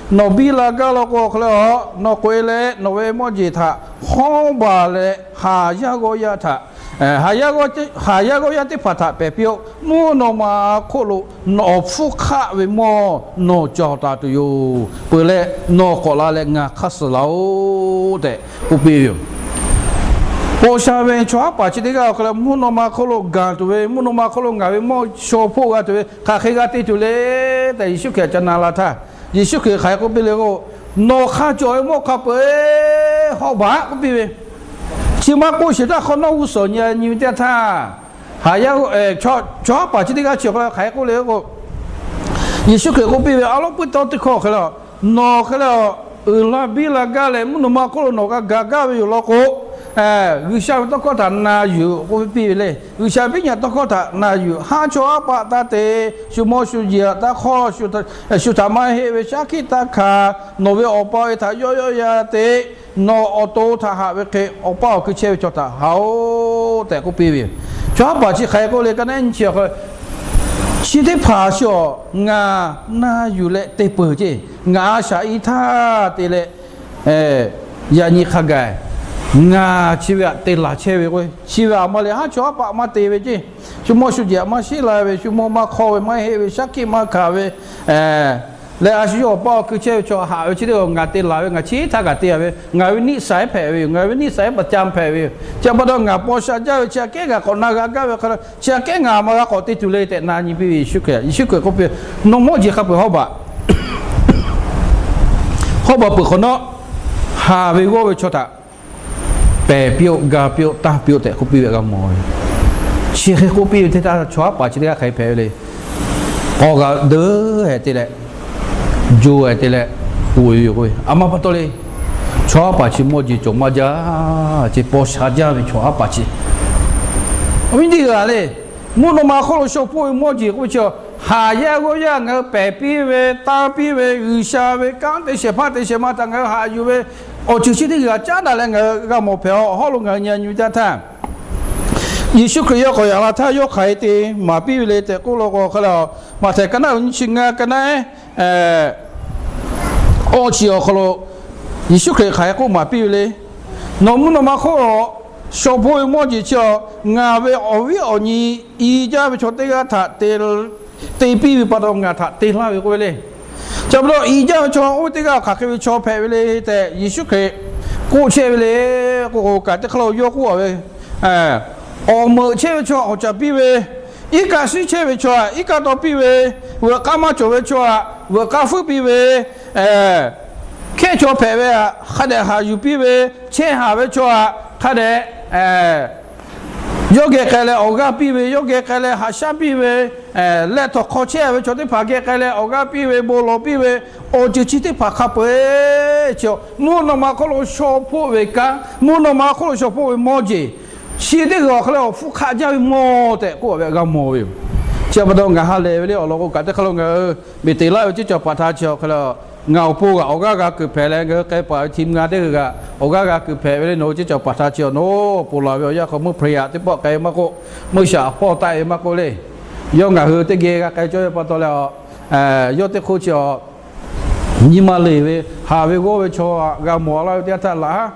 nawˬ biˇ la gaˇ law k'o awˬ hk'aw lo, nawˬ k'oꞈ e leh nawˬ ve mawˇ jeˬ htaꞈ hawˉ baˬ leh haˍ yaˇ g'awˇ yaˇ htaꞈ Haˍ yaˇ g'awˇ yaˇ teˇ hpaˍ htaꞈ pehˬ piˇ-oˆ. Mvuhˇ naw ma hk'oˆ lo nawˬ awˬ hpfuhˇ hk'aˆ ve mawˇ nawˬ cawˬ taˍ tuˬ yoˬ. Peuˬ leh nawˬ k'awꞈ la leh ngaˬ hk'aˇ suh laˇ-oˆ tehꞈ k'oˆ piˇ ve yoˬ. Paw sha ve chaw haˉ paˍ chi teˇ g'aˇ awˬ hk'aw lo mvuhˇ naw ma hk'oˆ lo gaˬ tuˬ ve, mvuhˇ naw ma hk'oˆ lo ngaˬ ve mawˇ shaw hpoˆ g'a tuˬ ve hk'aˬ hk'e g'a te tuˬ le tehꞈ Yeˍsuˆ Hkriꞈ ca na la htaˇ, Yeˍsuˆ Hkriꞈ hk'aˬ hk'e k'oˆ piˇ le k'o, Nawˬ hk'a cawˬ ve mawˇ hk'a peu-eˬ hawˇ baˬ k'oˆ piˇ ve, chi maˇ k'oˆ sheˍ htaˇ hk'awꞈ nawˉ g'uˇ suhˍ nyi nyi ve teˇ yanˇ htaˇ, haˍ yaˇ chaw haˉ paˍ chi teˇ g'aˇ chi awˬ hk'aw lo hk'aˬ hk'e k'oˆ le k'o, Yeˍsuˆ Hkriꞈ k'oˆ piˇ ve, A lawˉ puiˉ tawˇ teˇ hkawˇ awˬ hk'e le, nawˬ hk'e le, uiˍ la biˇ la gaˇ leh mvuhˇ naw ma hk'oˆ lo nawˬ g'a gaˬ gaˇ ve yoˬ law k'o, G'uiˬsha ve tawˇ hkawˇ htaꞈ na yuˬ k'oˆ piˇ ve le. G'uiˬsha ve nyiˇ nyaꞈ tawˇ hkawˇ htaꞈ na yuˬ. Haˉ chawˇ haˉ paˆ taˇ te, shu mawˇ shu jeˬ taˇ hk'awˇ, shu htaꞈ maˇ heˆ ve shaˉ hkiˆ taˇ hkanˍ. Nawˬ ve awˬ pa awˬ e htaꞈ yawˆ yawˆ yan te. Nawˬ awˬ to htaꞈ haꞈ ve hk'e awˬ paˇ awˬ kui chehˇ ve chaw htaꞈ haꞈ-oˆ tehꞈ k'oˆ piˇ ve yoˬ. Chaw haˉ paˍ chi hk'aˬ hk'e k'oˆ le, ka naˉ nyi chi awˬ hk'e, chi teˇ hpaˍ chi awˬ ngaˬ na yuˬ leh te peuˬ ceˇ. Ngaˬ a shaꞈ i htaˇ te leh yaꞈ nyi hk'a gaˬ ngaˬ chi ve htaꞈ te laˬ chehˇ ve k'o, chi ve aˬ ma le haˉ chawˇ haˉ paˆ maˇ te ve ceˇ. Shu mawˇ shu jeˬ maˇ sheˉ la ve, shu mawˇ maˇ hk'awˇ ve, maˇ heˆ ve, shaˉ hkiˆ maˇ hkanˍ ve leh a shu yawˇ awˬ paˇ awˬ kui chehˇ ve chaw haꞈ ve chi teˇ g'aˇ ngaˬ te laˬ ve, ngaˬ chi htaˇ kaꞈ te-a ve, ngaˬ ve niˆsaˍ hpehꞈ ve yoˬ, ngaˬ ve niˆsaˍ pa ca hpehꞈ ve yoˬ. Chi pa taw ngaˬ paw sha jaˇ ve chi aꞈ kehˉ ngaˬ k'awꞈ na g'a gaˇ ve hk'e le, chi aꞈ kehˉ ngaˬ maˇ g'a k'awꞈ te tuˬ le tehꞈ na nyi piˇ ve Yeˍsuˆ Hkriꞈ. Yeˍsuˆ Hkriꞈ k'oˆ piˇ, Nawˬ mawˇ jeˬ hk'a peu-eˬ hawˇ baˬ hawˇ baˬ peuˬ hk'awꞈ nawˉ, haˍ ve g'awˇ ve chaw htaꞈ pehˬ piˇ-oˆ, ga piˇ-oˆ, tanˇ piˇ-oˆ tehꞈ k'oˆ piˇ ve g'a mawˬ ve. Chi hk'e k'oˆ piˇ ve teˇ htaˇ, chaw haˉ paˍ chi teˇ g'aˇ hk'aˬ hk'e hpehꞈ ve le. K'awꞈ g'a deuˉ-e te leh, jo-e te leh, k'oꞈ-e ve yoˬ k'o, a ma pa taw le. Chaw haˉ paˍ chi mawˇ jeˬ cawˬ maˇ jaˇ, chi paw sha jaˇ ve chaw haˉ paˍ chi awˬ viˉ teˇ g'aˇ le. Mvuhˇ naw ma hk'oˆ lo shaw hpoˆ ve mawˇ jeˬ k'oˆ ve chi, haˍ yaˇ g'awˇ yaˇ ngaˬ hui pehˬ piˇ ve, tanˇ piˇ ve, G'uiˬsha ve kanˉ te shehˍ hpaˇ te shehˍ ma htaꞈ ngaˬ hui haꞈ yuˬ ve, awˬ ceuˬ chi teˇ g'aˇ caˉ daꞈ leh ngaˬ hui g'a mawˬ hpehꞈ-a. Awˬ hawˉ lo ngaˬ hui nyi nyi ve teˇ htaˇ, Yeˍsuˆ Hkriꞈ yawˇ k'awꞈ yaꞈ la htaˇ yawˇ hk'aˬ hk'e te maˍ piˇ ve le tehꞈ k'oˆ law k'o, hk'e le, Maꞈhtehˍ ka naˉ uiˍ nyi chi ngaˇ ka naˉ awˇ chi awˬ hk'aw lo Yeˍsuˆ Hkriꞈ hk'aˬ hk'e k'oˆ maˍ piˇ ve le. Nawˬ mvuhˇ naw ma hk'oˆ lo shaw hpoˆ ve mawˇ jeˬ chi awˬ, ngaˬ ve awˬ viˉ awˬ nyi i jaˇ ve chaw teˇ g'aˇ htaꞈ te piˇ ve pa taw ngaˬ htaꞈ te laˇ ve k'oˆ ve le. Chi pa taw i jaˇ ve chaw oˇ ve teˇ g'aˇ hk'aˬ hk'e ve chaw hpehꞈ ve le tehꞈ Yeˍsuˆ Hkriꞈ k'oˆ chehˇ ve le. K'o k'o kaꞈ teˇ hk'aˇ lo yawˇ k'oˆ-a ve, awˬ meuꞈ chehˇ ve chaw awˬ caˍ piˇ ve, iˉ kaˆ suhˉ chehˇ ve chaw iˉ kaˆ taw piˇ ve, veuꞈ k'aˇ maˇ cawˬ ve chaw htaꞈ veuꞈ k'aˇ fuiˉ piˇ ve, hkehˇ chaw hpehꞈ ve htaꞈ hk'a dehꞈ haˍ yuˬ piˇ ve, chehˇ haˍ ve chaw htaꞈ hk'a dehꞈ yawˇ geh k'ai leh awˬ g'aˇ piˇ ve, yawˇ geh k'ai leh haꞈ shaˉ piˇ ve, leh htawnˍ hk'aw chehˇ ve chaw teˇ hpaˍ geh k'ai leh awˬ g'aˇ piˇ ve, bon lawˬ piˇ ve, awˬ ceuˬ chi teˇ hpaˍ hk'a peu-eˬ chi mvuhˇ naw ma hk'oˆ lo shaw hpoˆ ve kanˉ, mvuhˇ naw ma hk'oˆ lo shaw hpoˆ ve mawˇ jeˬ, chi teˇ g'aˇ awˬ hk'aw lo awˬ hpfuhˇ hk'aˆ jaˇ ve mawˇ tehꞈ k'oˆ ve g'a mawˬ ve yoˬ. Chi pa taw ngaˬ ha lehˬ ve le awˬ lawn k'o kaꞈ teˇ hk'aˇ lo ngaˬ hui miˬ teꞈ laˇ ve ceˇ cawˬ paˍ htaˇ chi awˬ hk'aw lo ngaˬ awˬ pon g'aꞈ awˬ g'aˇ g'a kuiˬ hpehꞈ leh ngaˬ hui k'ai paˍ ve hti mvuh g'a teˇ g'aˇ awˬ g'aˇ g'a kuiˬ hpehꞈ ve le. Nawˬ hui ceˇ cawˬ paˍ htaˇ chi awˬ naˬ ponˬ laˬ ve awˬ yanˇ hk'aw meuˇ hpaˍriˍ yaꞈ teˇ pawˆ k'ai maˇ k'oˆ, meuˇ shaˍ hpawˇ taˆ-e maˇ k'oˆ le. Yawˇ ngaˬ hui teˇ geh g'a k'ai cawˇ ve pa taw leh, yawˇ teˇ hk'oˆ chi awˬ nyi ma leˬ ve, haˍ ve g'awˇ ve chaw g'a mawˬ laˇ ve teˇ yanˇ htaˇ laꞈ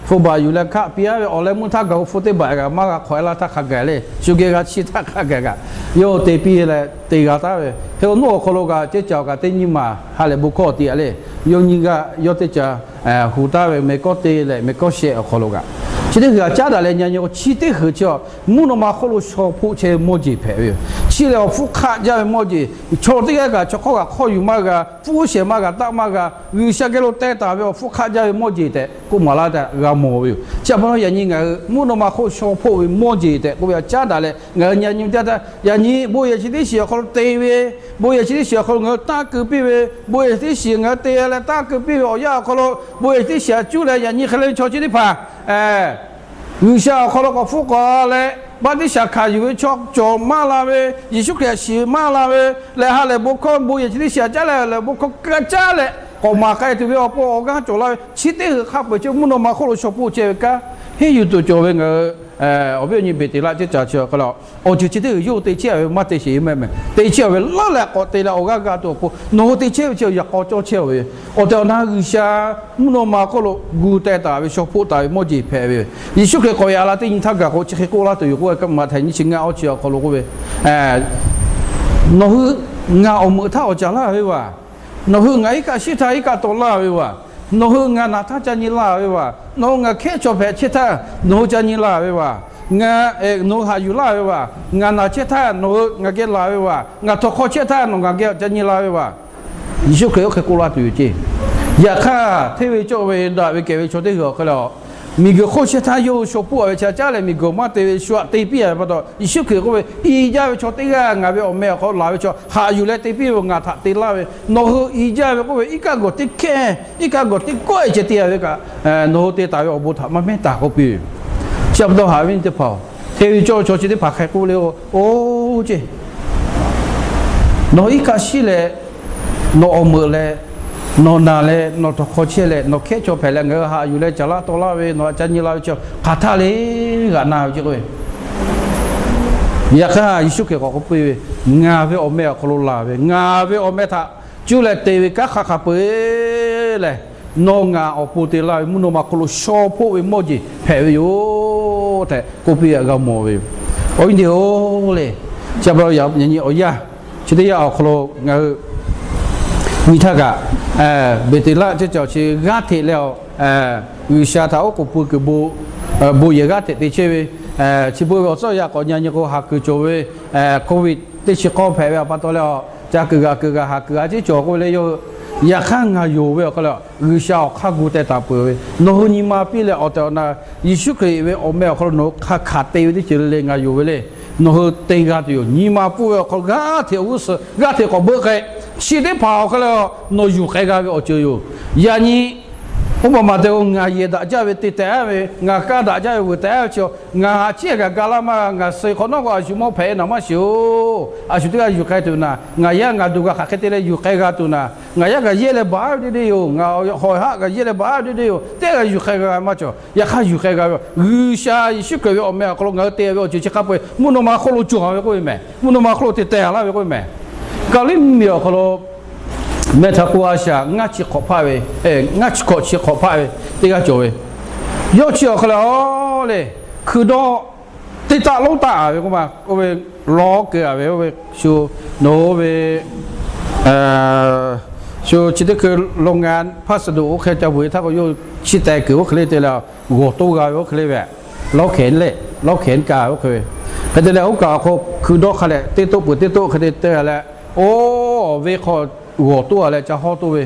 hpu baˬ yuˬ leh hkaˆ piˇ-a ve awˬ leh meuˇ htaˇ gaˬ hu hpu teˇ baˬ kaꞈ maˇ g'a hk'awꞈ-e laˇ htaˇ hk'a gaˬ le. Shu geh g'a chiˇ htaˇ hk'a gaˬ kaꞈ yawˇ te piˇ leh te g'a taˉ ve. Hk'e awˬ naˬ awˬ hk'aw lo kaꞈ ceˇ cawˬ kaꞈ teˇ nyiˇ maˬ ha lehˬ bon hkawˇ te-a le. Yawˇ nyiˇ g'aˇ yawˇ teˇ caꞈ hu taˉ ve meh kawˇ te leh meh kawˇ shehˆ awˬ hk'aw lo kaꞈ chi teˇ g'aˇ caˉ daꞈ leh nyi nyi k'o chi teˇ hui chi mvuhˇ naw ma hk'oˆ lo shaw hpoˆ chehˇ ve mawˇ jeˬ hpehꞈ ve yoˬ. Chi lehˬ awˬ hpfuhˇ hk'aˆ jaˇ ve mawˇ jeˬ, chaw teˇ g'aˇ kaꞈ chaw hk'awˇ kaꞈ hk'awˇ yuˬ maˇ g'a, pfuhˇ shehˍ maˇ g'a, taˆ maˇ g'a, G'uiˬsha geh lo teh taˍ ve awˬ hpfuhˇ hk'aˆ jaˇ ve mawˇ jeˬ tehꞈ k'oˆ maˍ laˇ tehꞈ g'a mawˬ ve yoˬ. Chi pa taw yaꞈ nyi ngaˬ hui mvuhˇ naw ma hk'oˆ shaw hpoˆ ve mawˇ jeˬ tehꞈ k'oˆ ve htaꞈ caˉ daꞈ leh ngaˬ hui nyi nyi ve teˇ yanˇ htaˇ yaꞈ nyi bon yehˬ chi teˇ shiˍ awˬ hk'aw lo te ve, bon yehˬ chi teˇ shiˍ awˬ hk'aw lo ngaˬ hui tanˇ keu piˇ ve, bon yehˬ chi teˇ shiˍ ngaˬ hui te leh tanˇ keu piˇ ve awˬ yanˇ awˬ hk'aw lo bon yehˬ chi teˇ shiˍ aꞈ cuˇ leh yaꞈ nyi hk'e le chaw chi teˇ hpaˍ G'uiˬsha awˬ hk'aw lo k'awꞈ hpfuhˇ k'awꞈ la leh, baˆtiˆsaˬ hkanˍ yuˬ ve chaw cawˬ maˇ la ve, Yeˍsuˆ Hkriꞈ shiˍ maˇ la ve, leh ha lehˬ bon hkawˇ bon yehˬ chi teˇ shiˍ aꞈ caˉ leh ha lehˬ bon hkawˇ kaꞈ caˉ leh k'awꞈ maˍ k'ai tuˬ ve awˬ pon awˬ g'aˇ cawˬ la ve chi teˇ hui hk'a peu-eˬ chi mvuhˇ naw ma hk'oˆ lo shaw hpoˆ chehˇ ve kanˉ henˇ yuˬ tuˬ cawˬ ve ngaˬ hui awˬ viˉ awˬ nyi Beˍteˍlaˆ ceˇ caˬ chi awˬ hk'aw lo, awˬ ceuˬ chi teˇ g'uiˬ yawˇ hui te chehˇ ve maˇ te sheˍ maˇ mehˍ. Te chehˇ ve laˇ leh k'awꞈ te leh awˬ g'aˇ g'a tuˬ awˬ pon nawˬ hui te chehˇ ve chi yaꞈ k'aw cawˇ chehˇ ve awˬ tehˬ awˬ na G'uiˬsha mvuhˇ naw ma hk'oˆ lo gu teh taˍ ve, shaw hpoˆ taˍ ve mawˇ jeˬ hpehꞈ ve yoˬ. Yeˍsuˆ Hkriꞈ k'awꞈ yaꞈ la teˇ nyi htaˇ gaˬ k'o chi hk'e k'oˆ laˇ tuˬ yoˬ k'oˆ ve, Maꞈhtehˍ nyiˇ chi ngaˇ awˇ chi awˬ hk'aw lo k'oˆ ve, nawˬ hui ngaˬ awˬ meuꞈ htaˇ awˬ caˍ laˇ ve vaˬ, nawˬ hui ngaˬ iˉ kaˆ shiˉ htaˇ iˉ kaˆ taw laˇ ve vaˬ, nawˬ hui ngaˬ naˬ htaˇ ca nyi la ve vaˬ, nawˬ hui ngaˬ hkehˉ chaw hpehꞈ chehˇ htaˇ nawˬ hui ca nyi la ve vaˬ, ngaˬ, nawˬ hui haꞈ yuˬ laˇ ve vaˬ, ngaˬ naˬ chehˇ htaˇ nawˬ hui ngaˬ geh laˬ ve vaˬ, ngaˬ htawnˍ hk'aw chehˇ htaˇ nawˬ ngaˬ geh ca nyi la ve vaˬ. Yeˍsuˆ Hkriꞈ oˇ hk'e k'oˆ laˇ tuˬ yoˬ ceˇ. Yaꞈ hk'aˇ hteˇ ve cawˇ ve daꞈ ve kehˬ ve chaw teˇ g'uiˬ awˬ hk'e le, miˬguiˬ hk'oˆ chehˇ htaˇ yawˇ hui shaw hpoˆ ve chi caˉ leh miˬguiˬ maˇ te ve shu aꞈ te piˇ a ve pa taw, Yeˍsuˆ Hkriꞈ k'oˆ ve, i jaˇ ve chaw teˇ g'aˇ ngaˬ ve awˬ meh awˬ hk'aw lo laˬ ve chaw haꞈ yuˬ leh te piˇ ve ngaˬ htaꞈ te laˇ ve, nawˬ hui i jaˇ ve k'oˆ ve iˉ kaˆ gawˬ teˇ hkehˇ, iˉ kaˆ gawˬ teˇ kawehˇ ceh te a ve kaꞈ, nawˬ hui te taˍ ve awˬ bon htaꞈ maˇ mehˉ taˍ k'oˆ piˇ ve. Chi pa taw haꞈ ve nyi teˇ hpaˍ-oˬ, hteˇ ve cawˇ ve chaw chi teˇ hpaˍ hk'e k'oˆ le-o, oˇ ceˇ, nawˬ iˉ kaˆ shiˉ leh, nawˬ awˬ meuꞈ leh, nawˬ naˬ leh, nawˬ htawnˍ hk'aw chehˇ leh, nawˬ hkehˉ chaw hpehꞈ leh ngaˬ hui haꞈ yuˬ leh caˍ laˇ taw laˇ ve, nawˬ htaꞈ ca nyi la ve chi hk'aˬ htaˇ le g'aꞈ na ve ceˇ k'o ve. Yaꞈ hk'aˇ Yeˍsuˆ Hkriꞈ k'awꞈ k'oˆ piˇ ve, ngaˬ ve awˬ meh awˬ hk'aw lo laˬ ve, ngaˬ ve awˬ meh htaꞈ cuˇ leh te ve kanˉ hk'a hk'a peu-eˬ lehˬ, nawˬ ngaˬ awˬ pon te laˇ ve mvuhˇ naw ma hk'oˆ lo shaw hpoˆ ve mawˇ jeˬ hpehꞈ ve yoˬ tehꞈ k'oˆ piˇ ve g'a mawˬ ve yoˬ. Awˬ viˉ teˇ-oˬ le, chi pa taw yaꞈ nyi awˬ yanˇ chi teˇ yanˇ awˬ hk'aw lo ngaˬ hui nyi htaˇ kaꞈ, Beˍteˍlaˆ ceˇ caˬ chi g'aˇ hteꞈ leh, G'uiˬsha htaꞈ oˉ k'oˍ pui kuiˬ bon yehˬ g'aˇ hteꞈ te chehˇ ve, chi beuꞈ ve awˬ tcuhˇ yaꞈ k'awꞈ nyi nyi k'o, haˍ kuiˬ cawˬ ve COVID teˇ chi k'awˇ hpehꞈ ve awˬ pa taw leh, ca kuiˬ g'a kuiˬ g'a haˍ kuiˬ g'a ceˇ cawˬ k'oˆ ve le, yawˇ hui yaꞈ hk'aˇ ngaˬ yonˍ ve awˬ hk'aw lo G'uiˬsha awˬ hk'aˇ gu teh taˍ peuˬ ve, nawˬ hui nyi ma piˇ leh awˬ tehˬ awˬ na Yeˍsuˆ Hkriꞈ ve awˬ meh awˬ hk'aw lo nawˬ hui hk'a hkanˍ te ve teˇ ceuˬ le le ngaˬ yonˍ ve le. Nawˬ hui te g'a tuˬ yoˬ. Nyi ma pfuhˇ ve awˬ hk'aw lo g'aˇ hteꞈ awˬ g'uˇ suhˍ g'aˇ hteꞈ k'awꞈ beuˆ k'ai, chi teˇ hpaˍ awˬ hk'aw lo nawˬ yuˬ k'ai g'a ve awˬ ceuˬ yoˬ. Yaꞈ nyi oˇ ma ma te k'o, ngaˬ yehˬ daꞈ jaˇ ve te tehˬ ve, ngaˬ kaˇ daꞈ jaˇ ve vuiˬ tehˬ ve chi, ngaˬ haꞈ chiˉ g'a gaˬ laˇ maˇ, ngaˬ suh hk'awꞈ nawˉ k'o a shu mawˇ hpehꞈ naˍ maˇ shiˍ-oˬ. A shu teˇ g'aˇ yuˬ k'ai tuˬ naˍ, ngaˬ yaˇ ngaˬ duˬ g'a hk'aˬ hk'e te leh yuˬ k'ai g'a tuˬ naˍ, ngaˬ yaˇ g'a yehˇ leh baˬ ve teˇ deˇ yoˬ, ngaˬ hawˬ haˆ g'a yehˇ leh baˬ ve teˇ deˇ yoˬ, teˇ g'aˇ yuˬ k'ai g'a maˇ cawˬ. Yaꞈ hk'aˇ yuˬ k'ai g'a ve G'uiˬsha Yeˍsuˆ Hkriꞈ ve awˬ meh awˬ hk'aw lo ngaˬ hui te ve awˬ ceuˬ chi hk'a peu-eˬ mvuhˇ naw ma hk'oˆ lo cawˬ ve k'oˆ ve mehˍ. Mvuhˇ naw ma hk'oˆ lo te teh laˇ ve k'oˆ ve mehˍ. Kaˍliˉ miˬ awˬ hk'aw lo mehˆ htaꞈ k'oˆ a shaꞈ ngaˇ chi hk'awꞈ hpaˆ ve, ngaˇ chi hkawꞈ chi hk'awꞈ hpaˆ ve teˇ g'aˇ cawˬ ve, yawˇ chi awˬ hk'aw lo le, hkui dawˇ teˇ taˆ lonˉ taˆ a ve k'oˆ ma k'oˆ ve, lawˬ keu a ve oˇ ve shu, nawˬ oˇ ve shu chi teˇ hkui โรงงานพัสดุ oˇ hk'e ca vuiˬ htaˇ k'o, yawˇ chi teh kuiˬ oˇ hk'e le te leh, g'awˬ toˇ g'a ve oˇ hk'e le ve, lawˇ hkehˍ le, lawˇ hkehˍ kaˇ ve oˇ hk'e ve, hk'e te leh oˇ kaꞈ awˬ hk'aw hkui dawˇ hk'a leh teˇ toˆ peuˬ teˇ toˆ hk'e te te leh, oˇ ve hk'aw g'awˬ toˇ a leh ca hawˇ toˇ ve,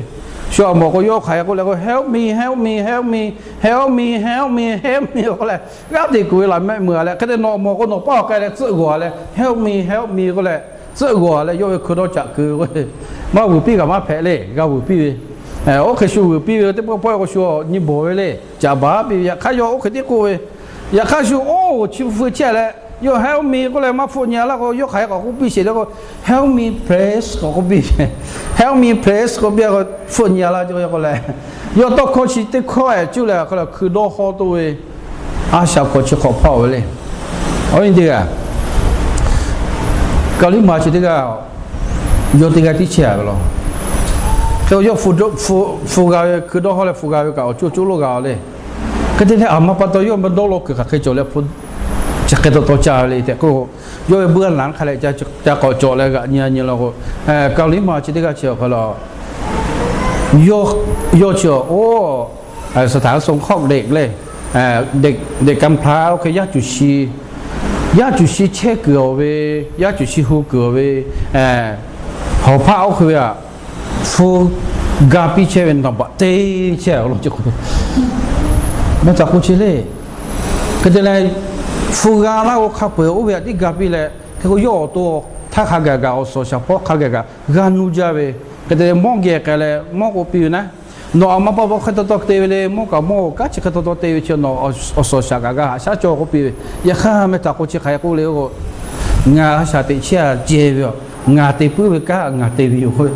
shu awˬ mawˬ k'o yawˇ hk'aˬ hk'e k'oˆ leh k'o, help me, help me, help me, help me, help me, help me k'oˆ leh, g'aˇ hteꞈ kuˬ ve laꞈ mehˆ meuˬ a leh, hk'e te nawˬ awˬ mawˬ k'o nawˬ paˇ awˬ k'ai leh tcuhˆ g'awˬ a leh, help me, help me k'oˆ leh tcuhˆ g'awˬ a leh, yawˇ ve hkui dawˇ caꞈ keu ve k'o, maˇ vuiˬ piˇ kaꞈ maˇ hpehꞈ le, g'a vuiˬ piˇ ve. Oˇ hk'e shu vuiˬ piˇ ve teˇ pawˆ pawehˇ k'o shu awˬ nyi bawˬ ve le, caꞈ baˬ piˇ ve. Yaꞈ hk'aˇ yawˇ oˇ hk'e tiˉ k'oˆ ve, yaꞈ hk'aˇ shu oˇ chi hpu chehˇ leh, yawˇ help me k'oˆ leh maˇ hpfuhˆ nyi a laˇ k'o, yawˇ hk'aˬ hk'e k'awꞈ k'oˆ piˇ sheˍ le k'o, help me please k'awꞈ k'oˆ piˇ, help me please k'oˆ piˇ a k'o, hpfuhˆ nyi a laˇ cawˇ k'oˆ leh, yawˇ tawˇ hkawˇ chi teˇ hkawˇ ehˍ cuˇ leh awˬ hk'aw lo hkui dawˇ hawˇ toˇ ve, a shaꞈ hkawꞈ chi hk'awꞈ hpaˆ ve le. Awˬ viˉ teˇ g'aˇ, Kaˍliˉ ma chi teˇ g'aˇ, yawˇ teˇ g'aˇ tiˉ chehˇ a ve law. Hk'e yawˇ hpu g'a ve hkui dawˇ hawˇ leh hpu g'a ve kaꞈ awˬ coˇ coˇ lo g'a le. Hk'e te leh aˬ ma pa taw yawˇ ve dawˇ law kuiˬ hk'aˬ hk'e cawˬ leh hpu chi hk'e taw taw ca ve le tehꞈ k'o, yawˇ ve เบื้องหลัง hk'a leh ca k'awꞈ cawˬ leh g'aꞈ nyi a nyi law k'o, Kaˍliˉ ma chi teˇ g'aˇ chi awˬ hk'aw lo yawˇ chi awˬ oˇ สถานสงเคราะห์เด็ก le, เด็กกำพร้า oˇ hk'e yaˇ cuˬ shi, yaˇ cuˬ shi chehˇ kuiˬ awˬ ve, yaˇ cuˬ shi hu kuiˬ awˬ ve, hawˬ hpaˆ oˇ hk'e ve a, hpu ga piˇ chehˇ ve อันดับ teˇ chehˇ a law. Mehˆ htaꞈ k'oˆ chi le. Hk'e te leh, hpu g'a laˇ k'o hk'a peu-eˬ oˇ ve a tiˉ ga piˇ leh, hk'e k'o yawˇ awˬ to htaˇ hk'a gaˬ gaˬ awˬ suhˍ shaˍ hpawˇ hk'a gaˬ gaˬ g'a nuˇ jaˇ ve, hk'e te leh mawˇ geh k'ai leh mawˇ k'oˆ piˇ ve naˉ, nawˬ aˬ ma pa taw hk'e taw taw te ve le, mawˇ kaꞈ mawˇ kaˉ chi hk'e taw taw te ve chi nawˬ awˬ suhˍ shaˍ kaꞈ g'a haꞈ shaˉ cawˇ k'oˆ piˇ ve. Yaꞈ hk'aˇ mehˆ htaꞈ k'oˆ chi hk'aˬ hk'e k'oˆ le k'o, ngaˬ a shaˍ teꞈ chehˇ a jehˇ ve a, ngaˬ te puiˉ ve kanˉ ngaˬ te ve yoˬ k'oˆ ve.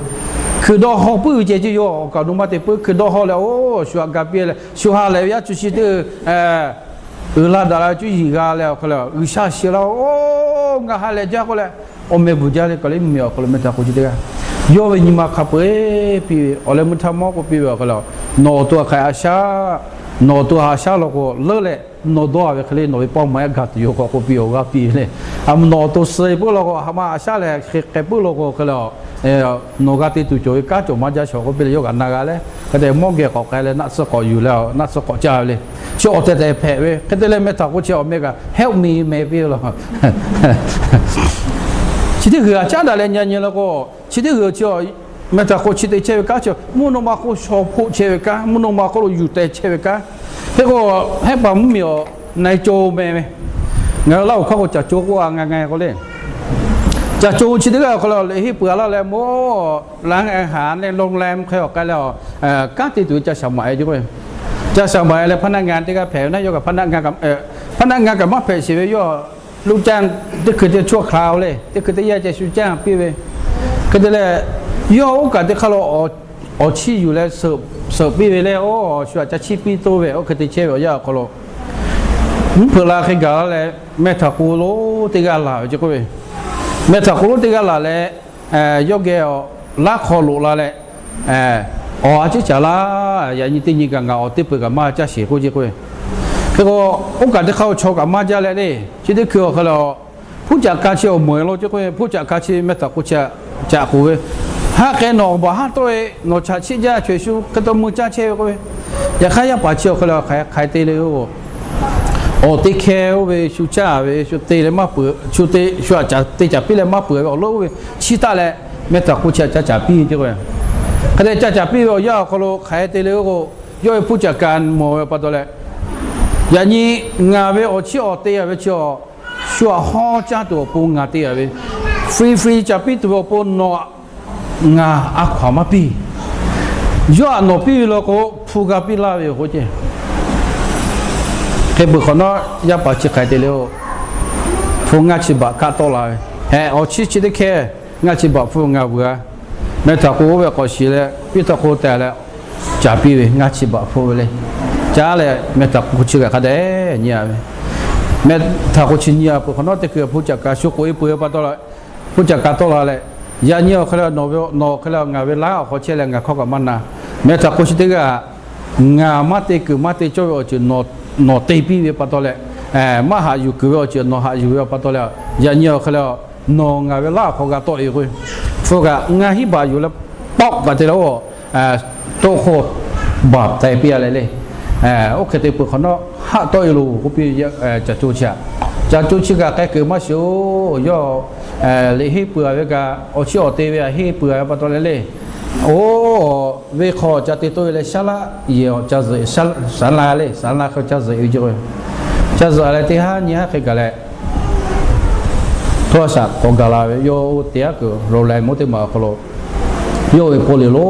Hkui dawˇ hawˇ puiˉ ve ceh ceˇ yoˬ. Awˬ kaꞈ awˬ nu maˇ te puiˉ, hkui dawˇ hawˇ leh oˇ shu htaꞈ ga piˇ leh shu ha lehˬ ve yaˇ cuˬ shi teˇ uiˍ la daꞈ la ve cuˇ yiˍ g'a leh awˬ hk'aw lo G'uiˬsha shiˍ la-o, ngaˬ ha lehˬ jaˇ k'oˆ leh, awˬ meh bvuhˬ jaˇ le, kawˬ le mvuhˇmiˬ awˬ hk'aw lo meh htaꞈ k'o chi teˇ g'aˇ yawˇ ve nyi ma hk'a peu-eˬ piˇ ve, awˬ leh mvuhˇ htaˇ mawˇ k'oˆ piˇ ve awˬ hk'aw lo, nawˬ awˬ to hk'aˬ hk'e a shaˉ, nawˬ awˬ to a shaˉ law k'o leuˉ leh, nawˬ dawˇ-a ve hk'e le nawˬ ve pawˇ maw-ehˉ gaˬ tuˬ yoˬ k'awꞈ k'oˆ piˇ-oˬ g'a piˇ ve le. Nawˬ awˬ to suh-e puiˉ law k'o, a htoꞈ ma a shaˉ leh hk'e k'ai puiˉ law k'o hk'e le, nawˬ g'a te tuˬ cawˬ ve kanˉ cawˬ maˇ jaˇ shawˍ k'oˆ piˇ leh, yawˇ kaꞈ na g'a leh hk'e te mawˇ geh k'awꞈ k'ai leh naˆ tsuhˇ k'awꞈ yuˬ leh naˆ tsuhˇ k'awꞈ caˇ ve le. Chi awˬ tehˬ tehˬ hpehꞈ ve hk'e te leh, meh htaꞈ k'o chi awˬ meh kaꞈ help me meh piˇ law. Chi teˇ g'uiˬ a caˉ daꞈ leh nyi nyi law k'o, chi teˇ g'uiˬ chi meh htaꞈ k'o chi te chehˇ ve kanˉ chi mvuhˇ naw ma hk'oˆ lo shaw hpoˆ chehˇ ve kanˉ, mvuhˇ naw ma hk'oˆ lo yuˬ teh chehˇ ve kanˉ. Hk'e k'o, Hehˉ paˍ mvuhˇmiˬ awˬ na-e co meh ve, ngaˬ hui Laˇ huˍ hkawˇ k'o caˬ co k'oˆ-a ngaˬ ngaˬ k'o le. Caˬ co chi teˇ g'aˇ awˬ hk'aw lo liꞈ henˇ peuˬ-a laˇ leh mawˇ laˇ haˍ leh โรงแรม hk'e awˬ k'ai leh, kanˉ te tuˬ ve ca shaˍ maꞈ-e ce k'o, ca shaˍ maꞈ-e leh พนักงาน teˇ g'aˇ hpehꞈ ve naˉ, yawˇ kaꞈ พนักงาน kaꞈ maˇ hpehꞈ sheˍ ve, yawˇ ลูกจ้าง teˇ hkui teˇ ชั่วคราว le, teˇ hkui teˇ yanˇ ceh shu caˇ piˇ ve. Hk'e te leh, yawˇ oˇ kaꞈ teˇ hk'aˇ lo awˬ chiˇ yuˬ leh suhˍ piˇ ve le, oˇ shu aꞈ ca chiˇ piˇ toˇ ve, oˇ hk'e te chehˇ ve awˬ yanˇ awˬ hk'aw lo, mvuhˇ hpeuꞈ la hk'e gaˬ la leh, meh htaꞈ k'o lo teˇ g'aˇ laˬ ve ce k'o ve, meh htaꞈ k'o lo teˇ g'aˇ laˬ leh, yawˇ geh laˇ hk'aw loꞈ la leh, awˬ a ciˉ caˍ laˇ, yaꞈ nyi teˇ nyi kaꞈ ngaˬ awˬ teˇ peuˬ kaꞈ maˇ caˇ sheˍ k'oˆ ce k'o ve. Hk'e k'o, oˇ kaꞈ teˇ hk'aˇ lo chaw kaꞈ maˇ jaˇ leh le, chi teˇ hkui awˬ hk'aw lo hpuˇ caꞈ ka chi awˬ meuˍ lo ce k'o ve, hpuˇ caꞈ ka chi meh htaꞈ k'o chi caꞈ k'oˍ ve, haˆ k'ai nawˬ baˬ haˉ tawˆ-e, nawˬ chaꞈ chiˆ jaˇ chaweh shu hk'e taw mui caˇ chehˇ ve k'o ve. Yaꞈ hk'aˇ yaˇ paˍ chi awˬ hk'aw lo hk'aˬ hk'e te le-o, awˬ teˇ hkehˇ oˇ ve shu caˇ ve, shu te leh maˇ peuˬ, shu te shu aꞈ caˍ te caˍ piˇ leh maˇ peuˬ ve awˬ leuˉ oˇ ve chiˇ taˆ leh, meh htaꞈ k'o chi aꞈ ca caˍ piˇ ce k'o ve. Hk'e te ca caˍ piˇ ve awˬ yanˇ awˬ hk'aw lo hk'aˬ hk'e te le-o k'o, yawˇ ve hpuˇ caꞈ ka mawˬ ve pa taw leh, yaꞈ nyi ngaˬ ve awˬ chiˇ awˬ te-a ve chi awˬ, shu aꞈ hawˉ caˇ tuˬ awˬ pon ngaˬ te-a ve, free free caˍ piˇ tuˬ ve awˬ pon nawˬ ngaˬ a hkaw-anˬ maˇ piˇ. Yawˇ aꞈ nawˬ piˇ ve law k'o, hpu g'a piˇ laˇ ve yoˬ k'oˆ ce. Hk'e peuˬ hk'awꞈ nawˉ, yaˇ paˍ chi hk'aˬ hk'e te le-o, hpu ngaˇ chi baꞈ kaˆ tawˆ la ve, heh, awˬ chiˇ chi teˇ hkehˇ ngaˇ chi baꞈ hpu ngaˬ vuiˬ-a. Meh htaꞈ k'o oˇ ve k'awꞈ shiˍ leh piˇ htaˇ k'o tehꞈ leh, caˍ piˇ ve ngaˇ chi baꞈ hpu ve le. Caˇ leh meh htaꞈ k'o chi kaꞈ hk'a dehꞈ nyi-a ve, meh htaꞈ k'o chi nyi-a peuˬ hk'awꞈ nawˉ, teˇ hkui hpuˇ caꞈ ka shu k'oꞈ-e peuˬ ve pa taw leh, hpuˇ caꞈ ka tawˆ la leh, yaꞈ nyi awˬ hk'aw lo nawˬ ve, nawˬ awˬ hk'aw lo ngaˬ ve laˇ awˬ hk'aw chehˇ leh ngaˬ hkawˇ kaꞈ maˇ na. Meh htaꞈ k'o chi teˇ g'aˇ ngaˬ maˇ te kuiˬ maˇ te cawˇ ve awˬ ceuˬ nawˬ te piˇ ve pa taw leh, maˇ haꞈ yuˬ kuiˬ ve awˬ ceuˬ nawˬ haꞈ yuˬ ve pa taw leh, yaꞈ nyi awˬ hk'aw lo nawˬ ngaˬ ve laˇ awˬ hk'aw g'a tawˆ-e k'o, hpu kaꞈ ngaˇ hinˉ baꞈ yuˬ leh pawˆ kaꞈ te leh-o, toˆ hk'oˆ baˬ teh piˇ-a leh le. Oˇ hk'e te peuˬ hk'awꞈ nawˉ haˆ tawˆ-e loˬ k'oˆ piˇ ve. Caˬ co chi aꞈ, caˬ co chi kaꞈ k'ai kuiˬ maˇ shiˍ-oˬ. Yawˇ liꞈ henˇ peuˬ-a ve kaꞈ, awˬ chiˇ awˬ te ve aꞈ henˇ peuˬ-a ve pa taw leh le. Oˇ ve hk'aw ca te tawˆ-e leh shaˉ laˆ yehˬ awˬ ca zuhꞈ, saˍ laˇ le, saˍ laˇ hk'e ca zuhꞈ-e ve ce k'o, ca zuhꞈ-a leh teˇ haˉ nyi haˉ hk'e gaˬ leh, htoˇ a shaꞈ k'awꞈ gaˬ la ve, yawˇ oˇ teˇ haˉ kuiˬ โรงแรม oˇ teˇ maˬ awˬ hk'aw lo yawˇ ve paw liꞈ lo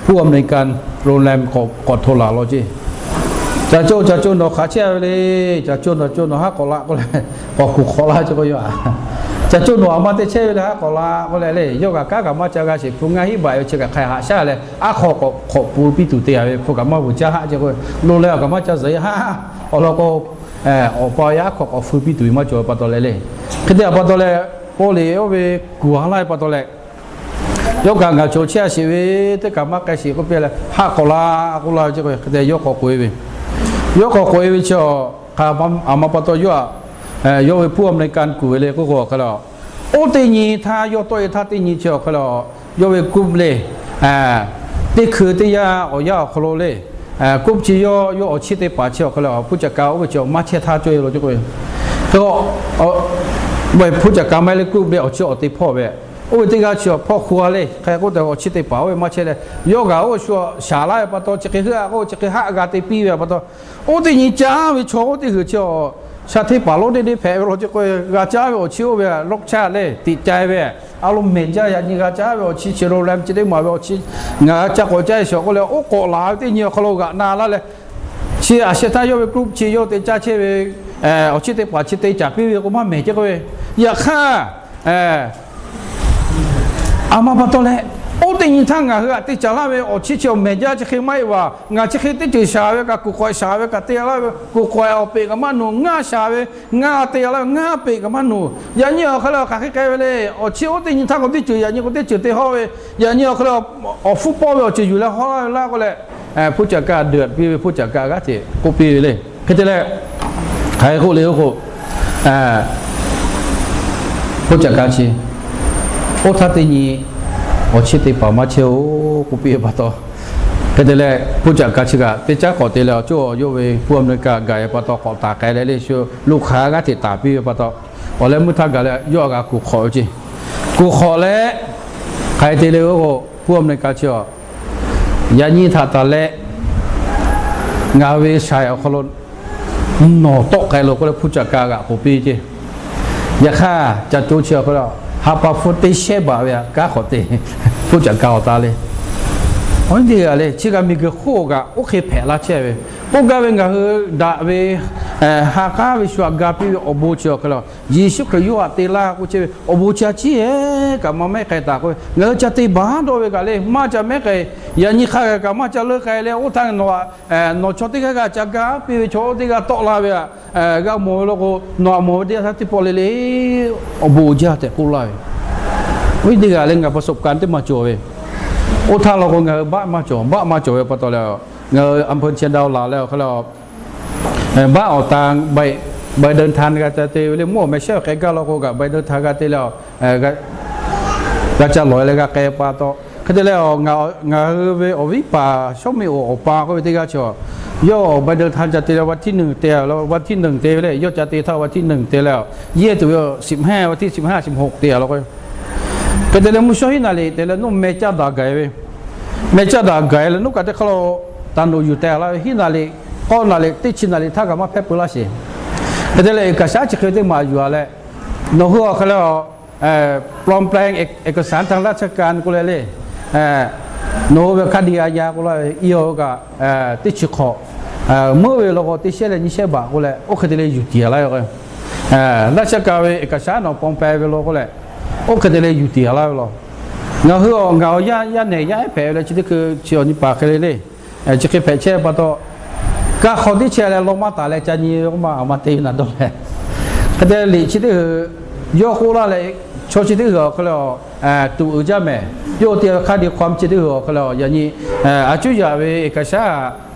ผู้อำนวยการ โรงแรม k'awꞈ hto laˬ law ce. Caˬ co, caˬ co nawˬ hk'aˬ chehˇ-a ve le. Caˬ co, caˬ co nawˬ haˉ k'awꞈ la k'oˆ leh, k'awꞈ kuˬ hk'awꞈ laˇ ce k'o, yawˇ a, caˬ co nawˬ aꞈ ma te chehˇ ve le, haˉ k'awꞈ la k'oˆ leh le. Yawˇ kaꞈ kanˉ kaꞈ maˇ ca g'a sheˍ, hpu ngaˇ hinˉ baꞈ ve chi kaꞈ hk'a haꞈ shaˉ leh aˉ hk'aw k'awꞈ hk'awꞈ pu piˇ tuˬ te-a ve, hpu kaꞈ maˇ vuiˬ caˇ haˆ ce k'o, lo leh awˬ kaꞈ maˇ ca zuhꞈ-e haˆ. Awˬ lawn k'o, awˬ pa yaˇ aˉ hk'aw k'awꞈ feu piˇ tuˬ ve maˇ cawˬ ve pa taw leh le. Hk'e te-a pa taw leh, paw liꞈ oˇ ve kuˬ ha laˇ ve pa taw leh, yawˇ kaꞈ ngaˬ chaw chehˇ-a sheˍ ve, teˇ kaꞈ maˇ k'ai sheˍ k'oˆ piˇ leh haˆ k'awꞈ la k'oˆ laˇ ve ce k'o, hk'e te yawˇ k'awꞈ k'oꞈ-e ve, yawˇ k'awꞈ k'oꞈ-e ve chi awˬ hk'a, aˬ ma pa taw yawˇ aꞈ, yawˇ ve ผู้อำนวยการ kuˬ ve le k'oˆ k'o, awˬ hk'e le, oˇ teˇ nyi htaˇ yawˇ tawˆ-e htaˇ teˇ nyi chi awˬ hk'e le, yawˇ ve กลุ่ม le, teˇ hkui teˇ yanˇ awˬ yanˇ awˬ hk'aw lo le, กลุ่ม chi yawˇ, yawˇ awˬ chiˇ teˇ hpaˍ chi awˬ hk'e le, hpuˇ caꞈ ka oˇ ve chi maˇ chehˇ htaˇ cawˇ-e lo ce k'o, hk'e k'o, puˇ caꞈ ka maˇ heˆ le, กลุ่ม le awˬ chiˇ awˬ te hpawˇ ve, oˇ ve teˇ g'aˇ chi awˬ hpawˇ hk'u-a le. Hk'e k'oˆ tehꞈ awˬ chiˇ teˇ hpaˍ oˇ ve maˇ chehˇ leh, yawˇ kaꞈ oˇ shu shaˍ laˇ ve pa taw, chi hk'e heuˆ-a k'o chi hk'e haˆ g'a te piˇ ve pa taw, oˇ teˇ nyi caˇ ve chaw oˇ teˇ g'uiˬ chi awˬ sha hteˇ paˍ lonˉ deˇ deˇ hpehꞈ ve law ce k'o, g'a caˇ ve awˬ chiˇ oˇ ve รสชาติ le, tiꞈ cai ve, a lo mehˬ jaˇ. Yaꞈ nyi g'a caˇ ve awˬ chiˇ chi โรงแรม chi teˇ maˬ ve awˬ chiˇ ngaˬ g'a ca k'awꞈ caˇ-e shawˍ k'oˆ leh, oˇ k'awꞈ laˬ ve teˇ nyi awˬ hk'aw lo g'aꞈ na laˇ leh, chi a sheh htaˇ yawˇ ve กลุ่ม chi yawˇ te caˇ chehˇ ve awˬ chiˇ teˇ hpaˍ chi te caˍ piˇ ve k'o maˇ mehˬ ce k'o ve, yaꞈ hk'aˇ aˬ ma pa taw leh, Oˇ teˇ nyi htaˇ ngaˬ hui htaꞈ te caˍ laˇ ve awˬ chi chi awˬ mehˍ jaˇ chi hk'e maˇ heˆ vaˬ. Ngaˬ chi hk'e teˇ ceuˬ shaˍ ve kaꞈ kuˬ hk'awꞈ shaˍ ve kaꞈ te laˇ ve, kuˬ hk'awꞈ awˬ peꞈ kaꞈ maˇ nuˬ, ngaˇ shaˍ ve ngaˇ te laˇ ve, ngaˇ peꞈ kaꞈ maˇ nuˬ. Yaꞈ nyi awˬ hk'aw lo hk'aˬ hk'e k'ai ve le. Awˬ chi oˇ teˇ nyi htaˇ k'o teˇ ceuˬ, yaꞈ nyi k'o teˇ ceuˬ te hawˇ ve, yaꞈ nyi awˬ hk'aw lo awˬ hpfuhˇ pawˇ ve awˬ ceuˬ yuˬ leh hawˇ laˇ ve laˇ k'oˆ leh, hpuˇ caꞈ kaꞈ deuꞈ piˇ ve, hpuˇ caꞈ kaꞈ g'aˇ hteꞈ k'oˆ piˇ ve le. Hk'e te leh, hk'aˬ hk'e k'oˆ le k'o, hpuˇ caꞈ kaꞈ chi, oˇ htaˇ teˇ nyi awˬ chi te paˍ maˇ chehˇ-oˬ k'oˆ piˇ ve pa taw, hk'e te leh hpuˇ caꞈ kaꞈ chi kaꞈ teˇ caˉ k'awꞈ te leh awˬ coˇ awˬ yawˇ ve hpu a meh kaꞈ gaˬ e pa taw k'awꞈ taˍ k'ai leh le shu lo hk'aˬ g'aˇ hteꞈ taˍ piˇ ve pa taw, awˬ leh meuˇ htaˇ gaˬ leh yawˇ a g'a kuˬ hk'awꞈ ve ce. Kuˬ hk'awꞈ leh, hk'aˬ hk'e te le k'o, hpuˇ a meh kaꞈ chi a, yaꞈ nyi htaꞈ taˍ leh ngaˬ hui ve shaiˍ awˬ hk'aw lo nawˬ tawˆ k'ai loˬ k'oˆ leh hpuˇ caꞈ kaꞈ g'aꞈ k'oˍ piˇ ce. Yaꞈ hk'aˇ ca co chi awˬ hk'aw lo ha pa hpu teˇ shehˉ baꞈ ve a kanˉ hk'awꞈ te, hpuˇ caꞈ kaꞈ awˬ ta le. Awˬ viˉ teˇ g'aˇ le, chi g'a miˬ guiˬ hk'oˆ kaꞈ oˇ hk'e hpehꞈ la chehˇ ve, k'oˆ gaˇ ve ngaˬ hui daꞈ ve, ha k'aˉ ve shu aꞈ ga piˇ ve awˬ bon chi awˬ hk'aw lo, Yeˍsuˆ Hkriꞈ yawˇ htaꞈ te laˇ k'oˆ chehˇ ve awˬ bon chi a ciˉ ehˉ kaꞈ maˇ mehˉ k'ai taˍ k'oˆ ve, ngaˬ hui ca te baˬ dawˇ ve kaꞈ le maˇ ca mehˉ k'ai. Yaꞈ nyi hk'a gaˬ kaꞈ maˇ ca leuˉ k'ai leh, oˇ htaˇ nawˬ, nawˬ chaw teˇ g'aˇ g'aˇ ca ga piˇ ve chaw oˇ teˇ g'aˇ tawˆ la ve aꞈ, g'a mawˬ ve law k'o, nawˬ aꞈ mawˬ ve teˇ g'aˇ htaˇ teˇ pawˆ le le awˬ bon uiˍ jaˇ tehꞈ k'oˆ laˇ ve. Oˇ ve teˇ g'aˇ le ngaˬ pa sop ka teˇ maˬ cawˬ ve, oˇ htaˇ law k'o ngaˬ hui baˆ maˇ cawˬ, baˆ maˇ cawˬ ve pa taw leh, ngaˬ hui a hpeu chi da laˬ leh awˬ hk'aw lo baˆ awˬ ta, bai deu htan g'a ca te ve le, mvuhˇ awˬ meh shehˉ awˬ k'ai gaˇ law k'o kaꞈ bai deu htan g'a te leh, g'a ca lawˬ leh g'a k'ai pa taw, hk'e te leh ngaˬ hui ve awˬ viˉ paˍ Sawˉmiꞈ awˬ awˬ pa k'oˆ ve teˇ g'aˇ chi a, yawˇ bai deu htan ca te leh วันที่หนึ่ง te, วันที่หนึ่ง te ve le, yawˇ ca te htaˇ วันที่หนึ่ง te leh, yehˇ tuˬ ve สิบห้า, วันที่สิบห้า สิบหก te a law k'o. Hk'e te leh mvuhˇ shawˉ hiˉ naˍ liꞈ te leh nuˇ meh caˇ daꞈ gaˬ ve, meh caˇ daꞈ gaˬ leh nuˇ kaꞈ teˇ hk'aˇ lo taˍ noꞈ yuˬ teh laˇ ve, hiˉ naˍ liꞈ, k'awˇ naˍ liꞈ, teˇ chi naˍ liꞈ htaˇ kaꞈ maˇ hpehˇ peu laˇ sheˍ. Hk'e te leh เอกสาร chi hk'e ve teˇ maˬ yuˬ a leh, nawˬ hui awˬ hk'aw lo ปลอมแปลงเอกสารทางราชการ k'oˆ leh le, nawˬ hui ve คดีอาญา k'oˆ laˇ ve i a kaꞈ teˇ chi hk'awꞈ, meuˆ ve law k'o teˇ shehˉ leh nyiˇ shehˉ baꞈ k'oˆ leh oˇ hk'e te leh yuˬ tiˍ laˇ ve k'o, ราชการ ve เอกสาร nawˬ ปลอมแปลง ve law k'oˆ leh, oˇ hk'e te leh yuˬ tiˍ laˇ ve law. Ngaˬ hui awˬ, ngaˬ awˬ yaˇ yaˇ nehˬ yaˇ ehˉ hpehꞈ ve leh chi teˇ hkui chi awˬ nyi paˍ hk'e le le, chi hk'e hpehꞈ chehˇ pa taw, kaˇ hk'aw teˇ chehˇ leh law maˇ taˍ leh ca nyi ve k'oˆ ma a ma te ve naˬ dawˇ leh, hk'e te liꞈ chi teˇ hui yawˇ k'oˆ laˇ leh, chaw chi teˇ hui awˬ hk'aw lo tuꞈ uiˍ jaˇ mehˍ. Yawˇ te ve คดีความ chi teˇ hui awˬ hk'aw lo yaꞈ nyi a cuˉ yaꞈ ve เอกสาร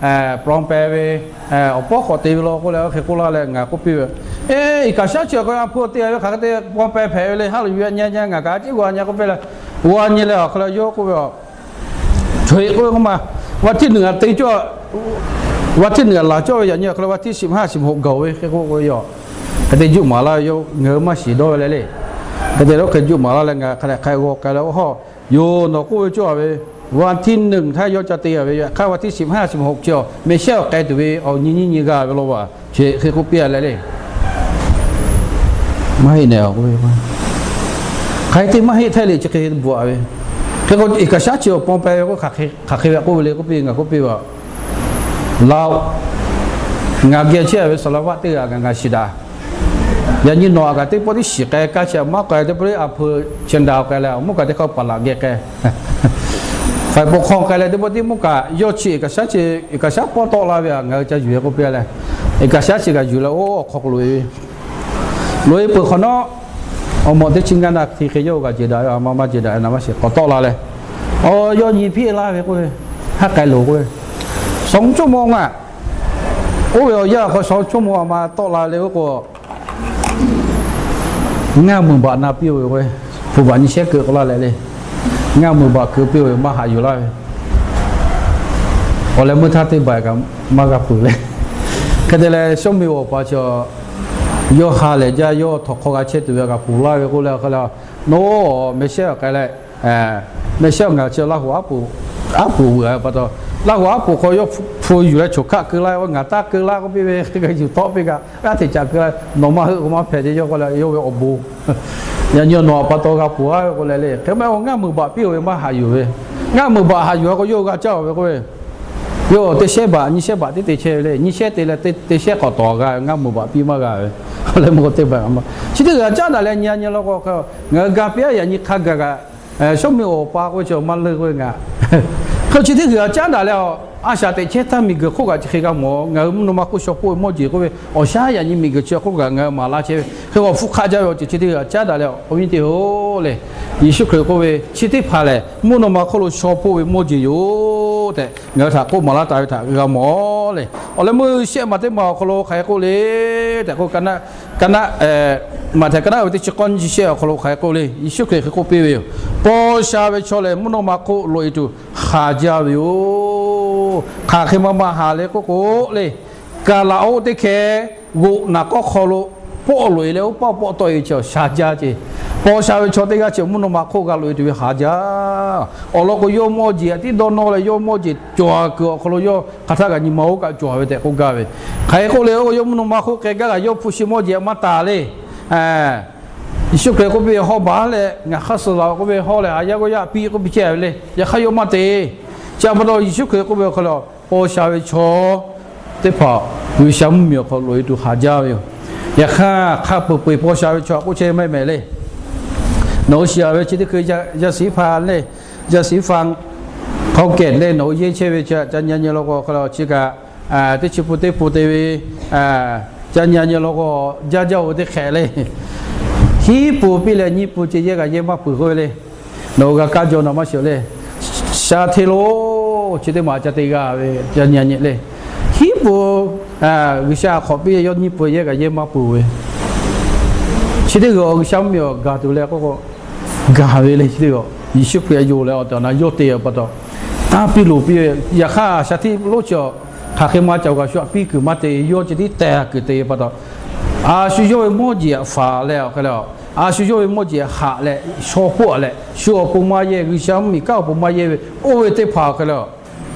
ปลอมแปลง ve awˬ pawˉ k'awꞈ te ve law k'oˆ leh, oˇ hk'e k'oˆ laˇ leh ngaˬ k'oˆ piˇ ve, เอกสาร chi awˬ hk'aw lo a hpu te ve hk'aˬ hk'e te ปลอมแปลง hpehꞈ ve le, ha lawˬ yuˬ nyi nyi ngaˬ kaꞈ a ciˉ g'aw nyi k'oˆ piˇ leh, g'aw nyi leh awˬ hk'aw lo yawˇ k'oˆ ve a, choˬ heˆ k'oˆ ve k'oˆ ma, วันที่หนึ่ง a te cawˇ, วันที่หนึ่ง a laˬ cawˇ ve yaꞈ nyi awˬ hk'aw lo วันที่สิบห้า สิบหก gaˬ ve hk'e k'oˆ k'o, yawˇ hk'e te juˆ maˍ laˇ ve, yawˇ ngaˬ hui maˇ shiˍ dawˇ ve le le. Hk'e te leh oˇ hk'e juˆ maˍ laˇ leh ngaˬ hk'a dehꞈ k'ai g'aw k'ai leh, oˇ hawˇ yoˬ, nawˬ k'oˆ ve cawˇ ve วันที่หนึ่ง htaˇ yawˇ ca te a ve, yaꞈ hk'aˇ วันที่สิบห้า สิบหก chi a mehˍ shehˉ awˬ k'ai tuˬ ve awˬ nyi nyiˇ nyi g'a ve law vaˬ, chi hk'e k'oˆ piˇ a leh le. Maˇ heˆ nehˬ, hk'aˬ hk'e te maˇ heˆ htaˇ le chi hk'e bvuhꞈ ve. Hk'e k'o เอกสาร chi awˬ ปลอมแปลง ve k'o hk'aˬ hk'e ve k'oˆ ve le k'oˆ piˇ, ngaˬ k'oˆ piˇ ve a, laˇ-oˆ, ngaˬ geh chehˇ ve สารวัตร teˇ g'aˇ ngaˬ shiˍ daꞈ. Yaꞈ nyi nawˬ a kaꞈ teˇ pawˆ tiˉ shiˍ k'ai, kaˇ chi a maˇ k'ai, teˇ pawˆ tiˉ a hpu เชียงดาว k'ai leh mvuhˇ kaꞈ teˇ hk'aˇ paˍ laꞈ geh k'ai, ฝ่ายปกครอง k'ai leh teˇ pawˆ tiˉ mvuhˇ kaꞈ yawˇ chi เอกสาร chi, เอกสาร pawˇ tawˆ la ve a ngaˬ hui ca yuˬ e k'oˆ piˇ a leh, เอกสาร chi kaꞈ yuˬ leh oˇ awˬ hk'aw k'aw loꞈ e ve, loꞈ e peuˬ hk'awꞈ nawˉ, awˬ mawꞈ teˇ chi ngaˇ na hk'e hk'e yawˇ g'a jeuˬ daꞈ ve, a ma maˇ jeuˬ daꞈ ve naˍ maˇ shiˍ k'awꞈ tawˆ la leh, awˬ yawˇ nyi hpiˇ laˇ ve k'oˆ ve, haˉ k'ai loˬ k'oˆ ve, สองชั่วโมง a, oˇ ve awˬ yanˇ awˬ hk'aw สองชั่วโมง a ma tawˆ la le k'oˆ k'o, ngaˇ meuˍ baꞈ na piˇ-oˬ ve k'o, hpu baꞈ nyi shehˉ keu k'oˆ laˇ leh le, ngaˇ meuˍ baꞈ keu piˇ-oˬ ve maˇ haꞈ yuˬ laˇ ve, awˬ leh meuˇ htaˇ teˇ baˬ kaꞈ maˇ g'a peuˬ le. Hk'e te leh Sawˉmiꞈ awˬ pa chi, yawˇ ha lehˬ jaˇ, yawˇ htawnˍ hk'aw g'a chehˇ tuˬ ve kaꞈ ponˬ laˇ ve k'oˆ leh, a hk'e le, nawˬ mehˍ shehˉ awˬ k'ai leh, mehˍ shehˉ ngaˬ chi Laˇ huˍ aˉ poꞈ, aˉ poꞈ veuꞈ a pa taw, Laˇ huˍ aˉ poꞈ hk'aw yawˇ hpu yuˬ leh choˬ hkaˆ keu laˇ ve, ngaˬ taˇ keu laˇ k'oˆ piˇ ve, hk'e yuˬ tawˆ piˇ kaꞈ g'aˇ hteꞈ ca keu laˇ, nawˬ maˇ heuˆ k'o maˇ hpehꞈ ce yawˇ k'oˆ leh, yawˇ ve awˬ bon, yaꞈ nyi nawˬ a pa taw g'a ponˬ laˇ ve k'oˆ leh le, hk'e maˇ heˆ k'o ngaˇ meuˍ baꞈ piˇ-oˬ ve maˇ haꞈ yuˬ ve, ngaˇ meuˍ baꞈ haꞈ yuˬ a k'o yawˇ g'a caˇ-oˬ ve k'oˆ ve, yawˇ teˇ shehˉ baꞈ nyiˇ shehˉ baꞈ teˇ te chehˇ ve le, nyiˇ shehˉ te leh teˇ shehˉ k'awꞈ tawˍ g'a ve, ngaˇ meuˍ baꞈ piˇ maˇ g'a ve, a leh meuˇ k'o teˇ baˬ a ma, chi teˇ g'aˇ caˉ daꞈ leh nyi a nyi law k'o, ngaˬ hui ga piˇ a yaꞈ nyi hk'a gaˬ kaꞈ Shawˉ miˇ awˬ pa k'oˆ ve chi maˇ leuˆ k'oˆ ve ngaˬ, hk'e chi teˇ g'uiˬ a caˉ daꞈ leh, a shaꞈ teꞈ chehˇ htaˇ miˬguiˬ hk'oˆ kaꞈ chi hk'e g'a mawˬ. Ngaˬ hui mvuhˇ naw ma hk'oˆ shaw hpoˆ ve mawˇ jeˬ k'oˆ ve awˬ shaˉ yaꞈ nyi miˬguiˬ chi hk'oˆ kaꞈ ngaˬ hui maˍ laˇ chehˇ ve hk'e, awˬ hpu hk'aˆ jaˇ ve awˬ ceuˬ chi teˇ g'uiˬ a caˉ daꞈ leh, awˬ viˉ teˇ hpaˍ-oˬ lehˬ, Yeˍsuˆ Hkriꞈ k'oˆ ve chi teˇ hpaˍ lehˬ mvuhˇ naw ma hk'oˆ lo shaw hpoˆ ve mawˇ jeˬ yoˬ tehꞈ ngaˬ hui htaꞈ k'oˆ maˍ laˇ taˍ ve htaꞈ g'a mawˬ leh, awˬ leh meuˇ shehˆ maˬ teˇ maˬ awˬ hk'aw lo hk'aˬ hk'e k'oˆ le tehꞈ k'o, Maꞈhtehˍ ka naˆ ve teˇ chi k'awˇ nyiˇ chi shehˆ awˬ hk'aw lo hk'aˬ hk'e k'oˆ le, Yeˍsuˆ Hkriꞈ hk'e k'oˆ piˇ ve yoˬ. Paw sha ve chaw lehˬ mvuhˇ naw ma hk'oˆ loꞈ-e tuˬ haˍ jaˇ ve yoˬ. Hk'aˬ hk'e ma ma haˍ le k'oˆ k'o le, kaˍlaˍoˆ teˇ hkeh g'oꞈ naˍ k'awˇ hk'aw lo pawˆ loꞈ-e leh oˇ pawˆ pawˆ tawˆ-e ve chi haˍ jaˇ ce. Paw sha ve chaw teˇ g'aˇ chi mvuhˇ naw ma hk'oˆ g'a loꞈ-e tuˬ ve haˍ jaˇ. Awˬ lawn k'o, yawˇ mawˇ jeˬ tiˉ dawˇ nawˇ leh yawˇ mawˇ jeˬ cawˬ kuiˬ awˬ hk'aw lo yawˇ hk'aˬ htaˇ kaꞈ nyi ma oˇ kaꞈ cawˬ ve tehꞈ k'oˆ gaˇ ve. Hk'aˬ hk'e k'oˆ le k'o, yawˇ mvuhˇ naw ma hk'oˆ k'ai gaˇ kaꞈ yawˇ hpu shi mawˇ jeˬ maˇ taˍ le. Yeˍsuˆ Hkriꞈ k'oˆ piˇ ve, Hawˇ baˬ leh ngaˬ hk'aˇ suh laˬ-oˬ k'oˆ ve, hawˇ leh haˍ yaˇ g'awˇ yaˇ piˇ k'oˆ piˇ chehˇ ve le. Yaꞈ hk'aˇ yawˇ maˇ te. Chi pa taw Yeˍsuˆ Hkriꞈ k'oˆ ve awˬ hk'aw lo, paw sha ve chaw teˇ hpaˍ G'uiˬsha mvuhˇmiˬ awˬ hk'aw lo loꞈ-e tuˬ haˍ jaˇ ve yoˬ. Yaꞈ hk'aˇ hk'a peu-eˬ paw sha ve chaw k'oˆ chehˇ maˇ heˆ mehˍ le. Nawˬ hui shiˍ-a ve chi teˇ hkui yaˇ shiˍ hpaˇ le, yaˇ shiˍ hpaˇ hk'aw kehˬ leh nawˬ hui yehˇ chehˇ ve chi ca nyi nyi law k'o, hk'e le chi kaꞈ teˇ chi pun teˇ pun te ve, ca nyi nyi law k'o, jaˇ jaˇ-oˬ ve teˇ hk'ehꞈ le. Hiˉ pun piˇ leh nyiˇ pun ceh yehˇ kaꞈ yehˇ maˇ peuˬ k'oˆ ve le. Nawˬ hui g'a kaˇ jaw na maˇ shiˍ le. Sha hteˇ lo chi teˇ maˬ ca te g'a ve ca nyi nyi le. Hiˉ pun G'uiˬsha hk'awꞈ piˇ yawˇ nyiˇ pun yehˇ kaꞈ yehˇ maˇ peuˬ ve. Chi teˇ g'uiˬ awˬ G'uiˬsha mvuhˇmiˬ awˬ gaˬ tuˬ leh k'oˆ k'o, gaˬ ve le. Chi teˇ g'uiˬ Yeˍsuˆ Hkriꞈ yonˍ leh awˬ tehˬ awˬ na yawˇ te pa taw, tanˇ piˇ loˍ piˇ ve. Yaꞈ hk'aˇ shaˍ hteˇ lonˉ chi awˬ hk'aˬ hk'e ma ca g'a shu aꞈ piˇ kuiˬ maˇ te, yawˇ ceh tiˉ tehˬ kuiˬ te pa taw, a shu yawˇ ve mawˇ jeˬ aꞈ faˍ leh awˬ hk'e le, a shu yawˇ ve mawˇ jeˬ aꞈ haꞈ leh shaw hpoˆ leh shu awˬ pon maˇ yehˇ, G'uiˬsha mvuhˇmiˬ kanˉ awˬ pon maˇ yehˇ ve oˇ ve teˇ hpaˍ awˬ hk'e le,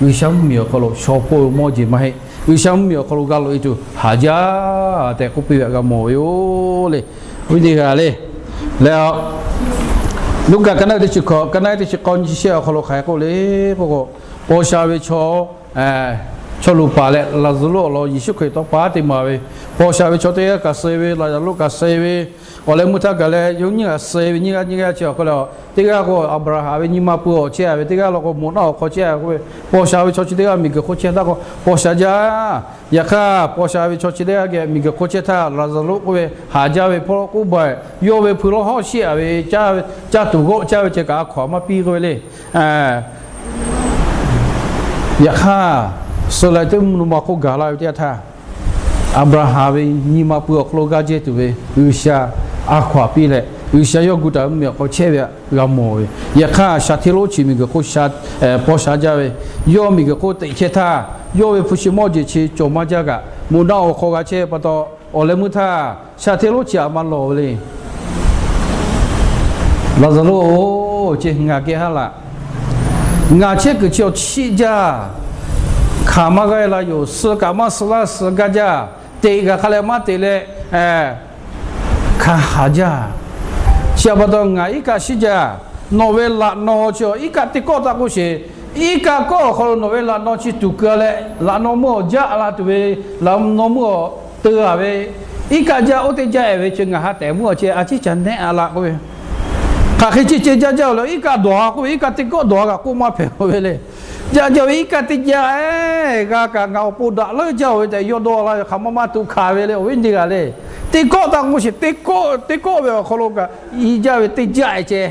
G'uiˬsha mvuhˇmiˬ awˬ hk'aw lo shaw hpoˆ ve mawˇ jeˬ maˇ heˆ. G'uiˬsha mvuhˇmiˬ awˬ hk'aw lo g'a loꞈ-e tuˬ haˍ jaˇ tehꞈ k'oˆ piˇ ve htaꞈ g'a mawˬ ve yoˬ le. Awˬ viˉ teˇ g'aˇ le, leh Luˉkaꞈ ka naˆ teˇ chi hkawꞈ, ka naˆ teˇ chi k'awˇ nyiˇ chi shehˆ awˬ hk'aw lo hk'aˬ hk'e k'oˆ le k'oˆ k'o, paw sha ve chaw, chaw luˬ paˍ leh Laˍzaˍruˆ awˬ lawn Yeˍsuˆ Hkriꞈ tawˇ pa te maˍ ve, paw sha ve chaw teˇ g'aˇ kaꞈ suh ve, Laˍzaˍruˆ kaꞈ suh ve, awˬ leh meuˇ htaˇ gaˬ leh yawˇ nyiˇ g'aˇ suh ve, nyiˇ g'aˇ nyiˇ g'aˇ chi awˬ hk'e le, teˇ g'aˇ k'o Aˍbraˍhanˍ ve nyi ma pui awˬ chehˇ ve, teˇ g'aˇ law k'o moˍ naˆ awˬ hk'aw chehˇ ve k'oˆ ve, paw sha ve chaw chi teˇ g'aˇ miˬguiˬ hk'oˆ chehˇ htaˇ k'o paw sha jaˇ. Yaꞈ hk'aˇ paw sha ve chaw chi teˇ g'aˇ geh miˬguiˬ hk'oˆ chehˇ htaˇ Laˍzaˍruˆ k'oˆ ve haˍ jaˇ ve hpawˇ k'oˆ baˬ, yawˇ ve hpuiˇ lawˇ hawˉ sheˆ-a ve, caˇ tuˬ g'awˆ caˇ ve ceh kaꞈ a hkaw-anˬ maˇ piˇ k'oˆ ve le. Yaꞈ hk'aˇ, suh leh teˇ mvuhˇ naw ma hk'oˆ gaˬ la ve teˇ yanˇ htaˇ, Aˍbraˍhanˍ ve nyi ma pui awˬ hk'aw lo g'aˇ jehˇ tuˬ ve G'uiˬsha a hkaw-anˬ piˇ leh, G'uiˬsha yawˇ gu taˍ ve mvuhˇmiˬ awˬ hk'aw chehˇ ve htaꞈ g'a mawˬ ve. Yaꞈ hk'aˇ, shaˍ hteˇ lonˉ chi miˬguiˬ hk'oˆ paw sha jaˇ ve, yawˇ miˬguiˬ hk'oˆ teꞈ chehˇ htaˇ, yawˇ ve hpu shi mawˇ jeˬ chi cawˬ maˇ jaˇ kaꞈ, moˍ naˆ awˬ hk'aw g'a chehˇ ve pa taw, awˬ leh meuˇ htaˇ shaˍ hteˇ lonˉ chi aꞈ maˇ lawˬ ve le. Laˍzaˍruˆ-oˬ, ceh ngaˬ geh haˉ laꞈ. Ngaˬ chehˇ kuiˬ chi awˬ chiˆ jaˇ. Hkanˍ maˇ g'aˇ la yoˬ. Suh kaꞈ maˇ suh laˇ, suh gaˇ jaˇ. Teꞈ kaꞈ hk'a leh maˇ teꞈ leh, hkanˍ haˍ jaˇ. Chi pa taw ngaˬ iˉ kaˆ shiˉ jaˇ. Nawˬ ve laꞈ naw chi awˬ iˉ kaˆ teˇ kawˆ taˇ k'oˆ sheˍ. Iˉ kaˆ kawˆ awˬ hk'aw lo nawˬ ve laꞈ naw chi tuˍ keu leh, laꞈ naw meuˇ awˬ jaˆ la tuˬ ve, laꞈ naw meuˇ awˬ teu-a ve, iˉ kaˆ jaˇ oˇ teˇ jaˇ-e ve chi ngaˬ ha tehꞈ meuˇ awˬ ceh a ciˉ ca nehˆ-a laꞈ k'oˆ ve. Hk'aˬ hk'e ceh ceh jaˇ jaˇ-oˬ leh, iˉ kaˆ dawˬ-a k'oˆ ve, iˉ kaˆ teˇ kawˆ dawˬ-a kaꞈ k'oˆ maˇ hpehꞈ-oˬ ve le. Jaˇ jaˇ ve iˉ kaˆ teˇ jaˇ-e, g'a kaꞈ ngaˬ awˬ pon daꞈ leuˉ jaˇ-oˬ ve tehꞈ yawˇ dawˇ la ve hk'aˬ ma maˇ tuꞈ hkanˍ ve le. Awˬ viˉ teˇ g'aˇ le, teˇ kawˆ taˇ k'oˆ sheˍ, teˇ kawˆ ve awˬ hk'aw lo kaꞈ i jaˇ ve teˇ jaˇ-e ceh.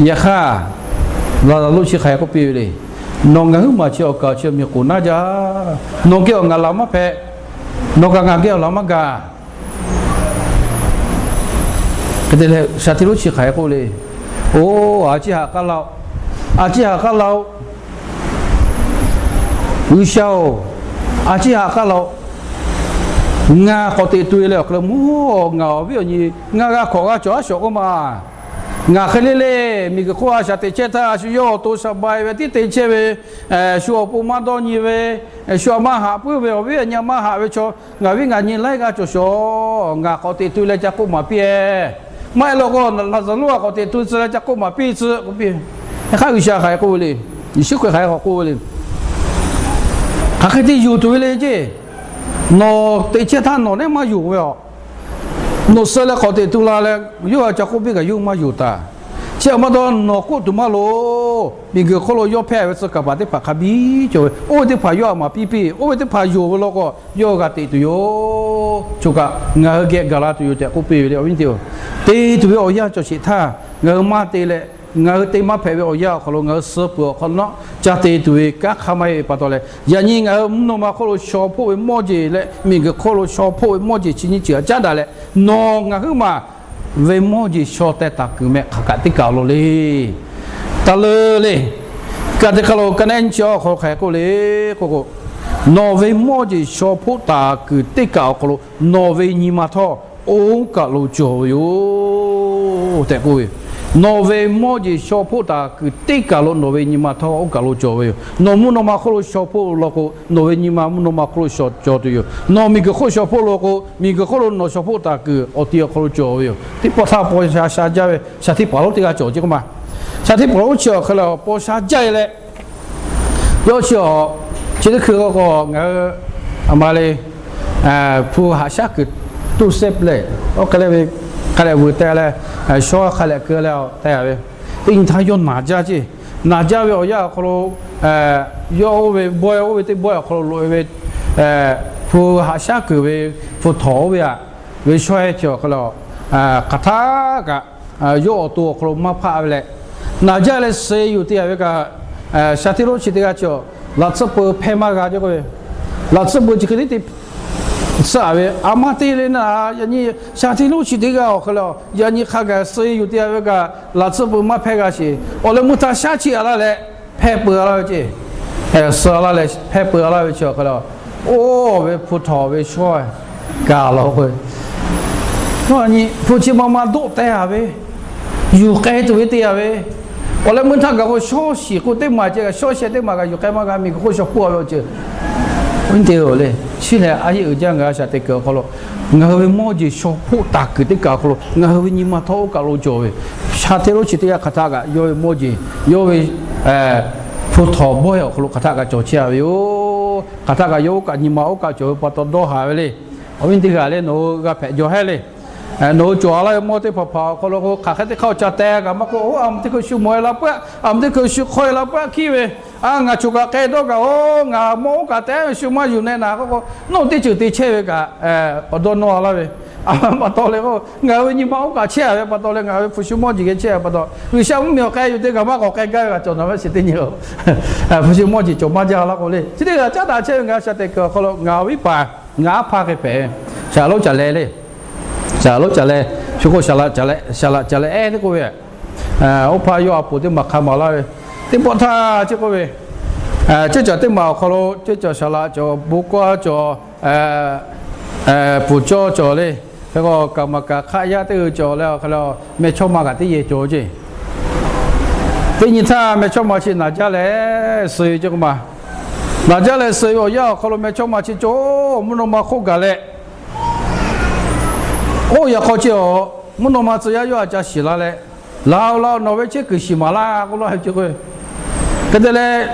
Yaꞈ hk'aˇ, Laˍzaˍruˆ chi hk'aˬ hk'e k'oˆ piˇ ve le. Nawˬ ngaˬ huiˉ maˬ chi awˬ kaˍ awˬ chi miˬ k'oˍ naˇ jaˇ. Nawˬ geh awˬ ngaˬ laꞈ maˇ hpehꞈ. Nawˬ kaꞈ ngaˬ geh awˬ laꞈ maˇ gaˬ. Hk'e te leh shaˍ hteˇ lonˉ chi hk'aˬ hk'e k'oˆ le. Oˬ, a ciˉ haꞈ k'aˉ la-oˬ. A ciˉ haꞈ k'aˉ la-oˬ. G'uiˬsha-oˬ, a ciˉ haꞈ k'aˉ la-oˬ. Ngaˬ k'awꞈ teꞈ tu-e leh awˬ hk'e le mawˬ, ngaˬ awˬ viˉ awˬ nyi ngaˬ g'a hkawꞈ g'a cawˬ a shawˍ k'oˆ ma. Ngaˬ hk'e le le, miˬguiˬ hk'oˆ a shaꞈ teꞈ chehˇ htaˇ, shu yawˇ awˬ to shaˍ baiˍ ve tiˉ te chehˇ ve, shu awˬ pon maˇ dawˇ nyi ve, shu aꞈ maˇ haꞈ puiˉ ve, awˬ viˉ awˬ nyi maˇ haꞈ ve chaw, ngaˬ viˉ ngaˬ nyi laiˉ g'aˇ cawˬ shawˍ. Ngaˬ k'awꞈ teꞈ tu leh ca k'oˆ maˍ piˇ-e. Maˇ heˆ law k'o, Laˍzaˍruˆ a k'awꞈ teꞈ tu tcuh leh ca k'oˆ maˍ piˇ tcuh k'oˆ piˇ. Yaꞈ hk'aˇ G'uiˬsha hk'aˬ hk'e k'oˆ ve le. Yeˍsuˆ Hkriꞈ hk'aˬ hk'e k'awꞈ k'oˆ ve le. Hk'aˬ hk'e te yonˍ tuˬ ve le ceˇ. Nawˬ teꞈ chehˇ htaˇ nawˬ nehˉ maˇ yonˍ ve aˬ. Nawˬ suh leh k'awꞈ teꞈ tu la leh, yawˇ hui ca k'oˆ piˇ kaꞈ yawˇ hui maˇ yonˍ taˍ. Chi htaꞈ pa taw nawˬ k'oˆ tuˬ maˇ loˍ. Miˬguiˬ hk'oˆ lo yawˇ hpehˇ ve tcuh kaˍ paˍ teˇ hpaˍ hk'a biˇ cawˬ ve, oˇ ve teˇ hpaˍ yawˇ htaꞈ maˍ piˇ piˇ, oˇ ve teˇ hpaˍ yonˍ ve law k'o, yawˇ hui g'a teꞈ tuˬ yoˬ. Choˬ kaꞈ ngaˬ hui geh gaˬ la tuˬ yoˬ tehꞈ k'oˆ piˇ ve le. Awˬ viˉ teˇ-oˬ, te tuˬ ve awˬ yanˇ cawˬ sheˍ htaˇ, ngaˬ hui maˇ te leh, ngaˬ hui te maˇ hpehꞈ ve awˬ yanˇ awˬ hk'aw lo ngaˬ hui suh peuˬ awˬ hk'aw lo naˆ ca te tuˬ ve kanˉ hk'a maˇ heˆ ve pa taw leh, yaꞈ nyi ngaˬ hui mvuhˇ naw ma hk'oˆ lo shaw hpoˆ ve mawˇ jeˬ leh miˬguiˬ hk'oˆ lo shaw hpoˆ ve mawˇ jeˬ chi nyiˇ ceuˬ htaꞈ caˉ daꞈ leh, nawˬ ngaˬ huiˉ maˬ ve mawˇ jeˬ shaw teh taˍ kuiˬ meh hk'aˬ kaꞈ teˇ kaˬ lo le. Taˇ leuˉ le. Ka teˇ hk'aˇ lo ka nehˉ nyi chi awˬ hk'aw lo hk'aˬ hk'e k'oˆ le k'o k'o, nawˬ ve mawˇ jeˬ shaw hpoˆ taˍ kuiˬ teˇ kaˬ awˬ hk'aw lo nawˬ ve nyi ma htawˇ oˇ kaˬ lo cawˬ ve yoˬ tehꞈ k'oˆ ve. Nawˬ ve mawˇ jeˬ shaw hpoˆ taˍ kuiˬ teˇ kaˬ lo nawˬ ve nyi ma htawˇ oˇ kaˬ lo cawˬ ve yoˬ. Nawˬ mvuhˇ naw ma hk'oˆ lo shaw hpoˆ law k'o, nawˬ ve nyi ma mvuhˇ naw ma hk'oˆ lo shaw cawˬ tuˬ yoˬ. Nawˬ miˬguiˬ hk'oˆ shaw hpoˆ law k'o, miˬguiˬ hk'oˆ lo nawˬ shaw hpoˆ taˍ kuiˬ awˬ ti awˬ hk'aw lo cawˬ ve yoˬ. Teˇ pawˆ htaˇ paw sha sha jaˇ ve shaˍ hteˇ paˍ lonˉ teˇ g'aˇ cawˬ ceˇ k'oˆ ma. Shaˍ hteˇ paˍ lonˉ chi awˬ hk'e leh paw sha jaˇ e leh, yawˇ chi awˬ chi teˇ hkui k'o k'o ngaˬ hui a ma le, hpu haꞈ shaˉ kuiˬ tuˇ sehˉ leh, oˇ hk'e leh ve hk'a leh vuiˬ teh leh, shawˉ hk'a leh keu leh teh a ve, teˇ nyi htaˇ yawˇ naˬ jaˇ ceˇ. Naˬ jaˇ ve awˬ yanˇ awˬ hk'aw lo, yawˇ oˇ ve bawehˇ oˇ ve teˇ bawehˇ awˬ hk'aw lo loꞈ e ve hpu haꞈ shaˉ kuiˬ ve hpu htawˍ oˇ ve aꞈ, ve shawehˇ chi awˬ hk'e le, hk'aˬ htaˇ kaꞈ yawˇ awˬ to awˬ hk'aw lo maˇ hpaˆ ve leh, naˬ jaˇ leh suh yuˬ te a ve kaꞈ, shaˍ hteˇ lonˉ chi teˇ g'aˇ chi laꞈ tsuhˇ peu hpehˇ maˇ g'a ceˇ k'oˆ ve, laꞈ tsuhˇ peu chi hk'e te tsuhˇ a ve a ma te le naˬ, yaꞈ nyi shaˍ hteˇ lonˉ chi teˇ g'aˇ awˬ hk'e le, yaꞈ nyi hk'a gaˬ suh yuˬ te a ve kaꞈ laꞈ tsuhˇ peu maˇ hpehˇ g'a sheˍ. Awˬ leh meuˇ htaˇ shaˉ chiˇ a laˇ leh hpehˇ peu a laˇ ve ceˇ. Suh a laˇ leh hpehˇ peu a laˇ ve chi awˬ hk'e le, oˇ ve hpu htawˍ ve shawehˇ kaꞈ law k'o, yaꞈ nyi hpu chi ma ma doˆ teh a ve, yuˬ k'ai tuˬ ve te a ve, awˬ leh meuˇ htaˇ gaˬ k'o shawˉ shiˍ k'o teˇ maˬ ceh kaꞈ shawˉ sheh teˇ maˬ kaꞈ yuˬ k'ai maˇ g'a, miˬguiˬ hk'oˆ shaw hpoˆ a ve awˬ ceuˬ te le. Chi lehˬ a yeˇ uiˍ jaˇ ngaˬ hui shaˍ teꞈ kuiˬ awˬ hk'aw lo, ngaˬ hui ve mawˇ jeˬ shaw hpoˆ taˍ kuiˬ teˇ kaˬ awˬ hk'aw lo ngaˬ hui ve nyi ma htawˇ oˇ kaˬ lo cawˬ ve, shaˍ hteˇ lonˉ chi teˇ g'aˇ hk'aˬ htaˇ kaꞈ yawˇ ve mawˇ jeˬ, yawˇ ve hpu htawˍ bawehˇ awˬ hk'aw lo hk'aˬ htaˇ kaꞈ cawˬ chehˇ a ve yoˬ. Hk'aˬ htaˇ kaꞈ yawˇ oˇ kaˬ nyi ma oˇ kaˬ cawˬ ve pa taw dawˇ haˍ ve le. Awˬ viˉ teˇ g'aˇ le, nawˬ hui g'a hpehꞈ jaw hehˉ le. Nawˬ hui cawˬ a laˇ ve mawˇ teˇ hpaˍ hpaˍ awˬ hk'aw lo k'o, hk'aˬ hk'e teˇ hk'aˇ ca teh kaꞈ maˇ k'oˆ, oˇ a meuꞈ teˇ hkui shu mawˬ e la peuˬ, a meuꞈ teˇ hkui shu hk'aw e la peuˬ hkiˉ ve, a ngaˬ choˬ kaꞈ k'ai dawˇ kaꞈ, oˇ ngaˬ mawˇ oˇ kaꞈ teh shu maˇ yuˬ neh naˍ k'oˆ k'o, nawˬ teˇ ceuˬ te chehˇ ve kaꞈ k'awꞈ dawˇ nawˇ a laˇ ve. A pa taw leh k'o, ngaˬ hui ve nyi ma oˇ kaꞈ chehˇ a ve pa taw leh, ngaˬ hui ve hpu shu mawˇ jeˬ geh chehˇ a pa taw, G'uiˬsha mvuhˇmiˬ awˬ k'ai yuˬ te kaꞈ maˇ k'awꞈ k'ai gaˇ ve kaꞈ cawˬ naˍ maˇ shiˍ teˇ nyi. Hpu shu mawˇ jeˬ cawˬ maˇ jaˇ laˇ k'o le, chi teˇ g'aˇ caˉ daꞈ chehˇ ve ngaˬ hui shaˍ teꞈ kuiˬ awˬ hk'aw lo ngaˬ hui viˉ paˍ ngaˬ aˉ hpaˇ hk'e hpehꞈ ve, shaˍ laꞈ lonˉ ca leh le, shaˍ laꞈ lonˉ ca leh, shu k'o shaˍ laꞈ ca leh, shaˍ laꞈ ca leh ehˉ teˇ k'oˆ ve, oˇ hpaˇ yawˇ a poˍ teˇ maˬ hk'a maˍ laˇ ve, teˇ pawˆ htaˇ chi k'oˆ ve, ceˇ caˬ teˇ maˬ awˬ hk'aw lo ceˇ caˬ shaˍ laꞈ cawˬ, bon kawˇ cawˬ, puˍ cawˇ cawˬ le. Hk'e k'o kaˍ maˍ kaˍ hk'aˆ yaˇ teˇ g'uiˬ cawˬ leh awˬ hk'e le, meh chawˇ ma kaꞈ teˇ yehˬ cawˬ ceˇ. Teˇ nyi htaˇ meh chawˇ ma chi naˬ jaˇ leh suh ve ceˇ k'oˆ ma. Naˬ jaˇ leh suh ve awˬ yanˇ awˬ hk'aw lo meh chawˇ ma chi cawˬ mvuhˇ naw ma hk'oˆ gaˬ leh, oˇ yaꞈ hk'aw chi awˬ mvuhˇ naw ma tcuh yaˇ yawˇ a ca shiˍ la leh, Laˬ-oꞈ, laˬ-oꞈ, nawˬ ve chehˇ kuiˬ shiˍ maˍ laˇ k'oˆ laˇ ve ceˇ k'o, hk'e te leh,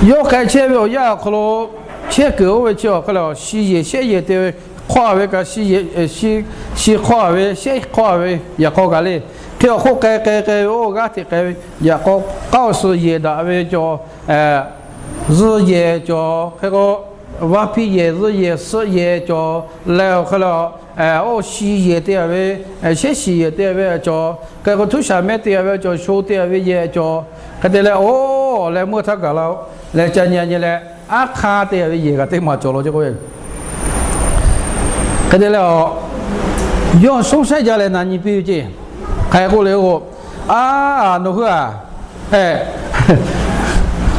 yawˇ k'ai chehˇ ve awˬ yanˇ awˬ hk'aw lo chehˇ kuiˬ oˇ ve chi awˬ hk'e le, shi yehˬ shehˉ yehˬ te ve hk'awˇ a ve kaꞈ, shi hk'awˇ a ve shehˉ hk'awˇ a ve yaꞈ k'aw kaꞈ le. Hk'e awˬ hk'oˆ k'ai k'ai k'ai ve oˇ g'aˇ hteꞈ k'ai ve yaꞈ k'aw k'aoˆ suh yehˬ daꞈ ve cawˬ, zuhˆ yehˬ cawˬ hk'e k'o, vaˇ hpiˇ yehˬ, zuhˆ yehˬ, suhˆ yehˬ cawˬ leh awˬ hk'e le, oˇ shi yehˬ te a ve, shehˉ shiˍ yehˬ te a ve cawˬ, hk'e k'o htuˉ shaˍ mehˉ te a ve cawˬ, sho te a ve yehˬ cawˬ, hk'e te leh oˇ leh meuˇ htaˇ gaˬ la leh ca nyi nyi leh, aˉ hk'aˇ te a ve yehˬ kaꞈ teˇ maˬ cawˬ law ceˇ k'o, hk'e te leh, yawˇ shonˇ shehˆ jaˇ leh na nyi piˇ ve ceˇ. Hk'e k'oˆ le k'o, a, nawˬ hui a,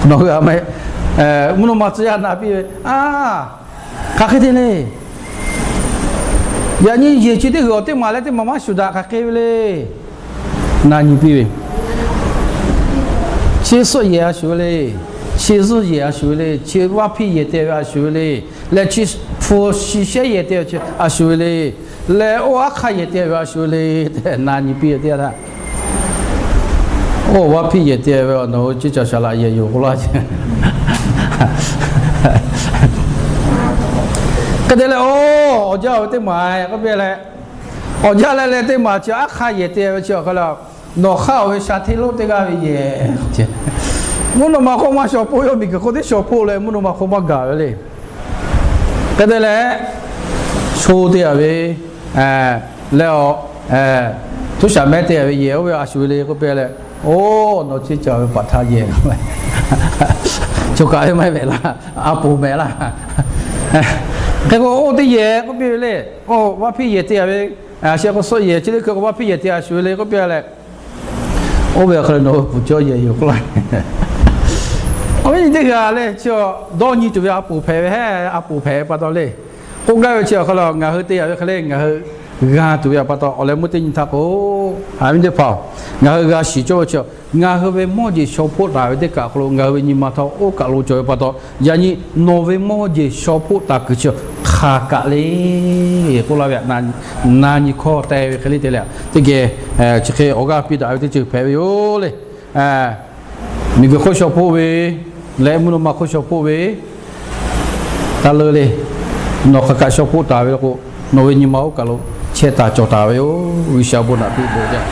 nawˬ hui a, mvuhˇ naw ma tcuh yaˇ na piˇ ve a, hk'aˬ hk'e te le. Yaꞈ nyi yehˬ chi teˇ g'uiˬ awˬ teˇ maˬ leh teˇ maˬ maˇ shuˍ daꞈ hk'aˬ hk'e ve le. Na nyi piˇ ve, chi suhˆ yehˬ a shuˍ ve le, chi zuhˆ yehˬ a shuˍ ve le, chi vaˇ hpiˇ yehˬ te ve a shuˍ ve le, leh chi hpu shi shehˉ yehˬ te ve a shuˍ ve le, leh oˇ aˉ hk'aˇ yehˬ te ve a shuˍ ve le tehꞈ na nyi piˇ ve teˇ yanˇ htaˇ, oˇ vaˇ hpiˇ yehˬ te ve awˬ nawˬ hui ceˇ caˬ shaˍ laꞈ yehˬ yoˬ k'oˆ laˇ ce. Hk'e te leh, oˇ awˬ jaˇ ve teˇ maˬ k'oˆ piˇ leh, Awˬ jaˇ leh leh teˇ maˬ chi aˉ hk'aˇ yehˬ te ve chi awˬ hk'aw lo, nawˬ hk'aˇ awˬ ve sha hteˇ lonˉ teˇ g'aˇ ve yehˬ. Mvuhˇ naw ma hk'oˆ maˇ shaw hpoˆ, yawˇ miˬguiˬ hk'oˆ teˇ shaw hpoˆ leh mvuhˇ naw ma hk'oˆ maˇ gaˬ ve le. Hk'e te leh, sho te yaꞈ ve leh, aw, htuˉ shaˍ mehˉ te yaꞈ ve yehˬ oˇ ve a shuˍ ve le k'oˆ piˇ leh, Oˇ, nawˬ chi caˇ ve paˍ htaˇ yehˬ, choˬ kaꞈ ve maˇ heˆ mehˍ laˇ, a poˍ mehˍ laˇ. Hk'e k'o, oˇ teˇ yehˬ k'oˆ piˇ ve le. Oˇ vaˇ hpiˇ yehˬ te yaꞈ ve, a sheh k'o suhˆ yehˬ chi teˇ hkui k'o vaˇ hpiˇ yehˬ te a shuˍ ve le k'oˆ piˇ leh, oˇ ve awˬ hk'aw lo nawˬ hui puˬ cawˇ yehˬ yoˬ k'oˆ laˇ. Awˬ viˉ nyi teˇ g'aˇ leh chi dawˇ nyi tuˬ ve a poˍ hpehꞈ ve heˆ, a poˍ hpehꞈ ve pa taw le. K'oˆ gaˇ ve chi awˬ hk'aw lo ngaˬ hui te yaꞈ ve hk'e le, ngaˬ hui g'a tuˬ ve pa taw, awˬ leh meuˇ teˇ nyi htaˇ k'o, a viˉ teˇ hpaˍ-oˬ, ngaˬ hui g'a shiˍ cawˇ ve chi, ngaˬ hui ve mawˇ jeˬ shaw hpoˆ taˍ ve teˇ kaꞈ awˬ hk'aw lo ngaˬ hui ve nyi ma htawˇ oˇ kaˬ lo cawˬ ve pa taw, yaꞈ nyi nawˬ ve mawˇ jeˬ shaw hpoˆ taˍ kuiˬ chi hk'aˬ kaꞈ le k'oˆ laˇ ve, na nyi hkawˇ te ve hk'e le te leh, teˇ geh chi hk'e awˬ g'aˇ piˇ daꞈ ve teˇ ceuˬ hpehꞈ ve yoˬ le. Miˬguiˬ hk'oˆ shaw hpoˆ ve leh mvuhˇ naw ma hk'oˆ shaw hpoˆ ve taˇ leuˉ le. Nawˬ hk'aˬ kaꞈ shaw hpoˆ taˍ ve k'o, nawˬ ve nyi ma oˇ kaˬ lo chehˇ taˍ cawˬ taˍ ve yoˬ. G'uiˬsha bon naꞈ piˇ peuˬ jaˇ.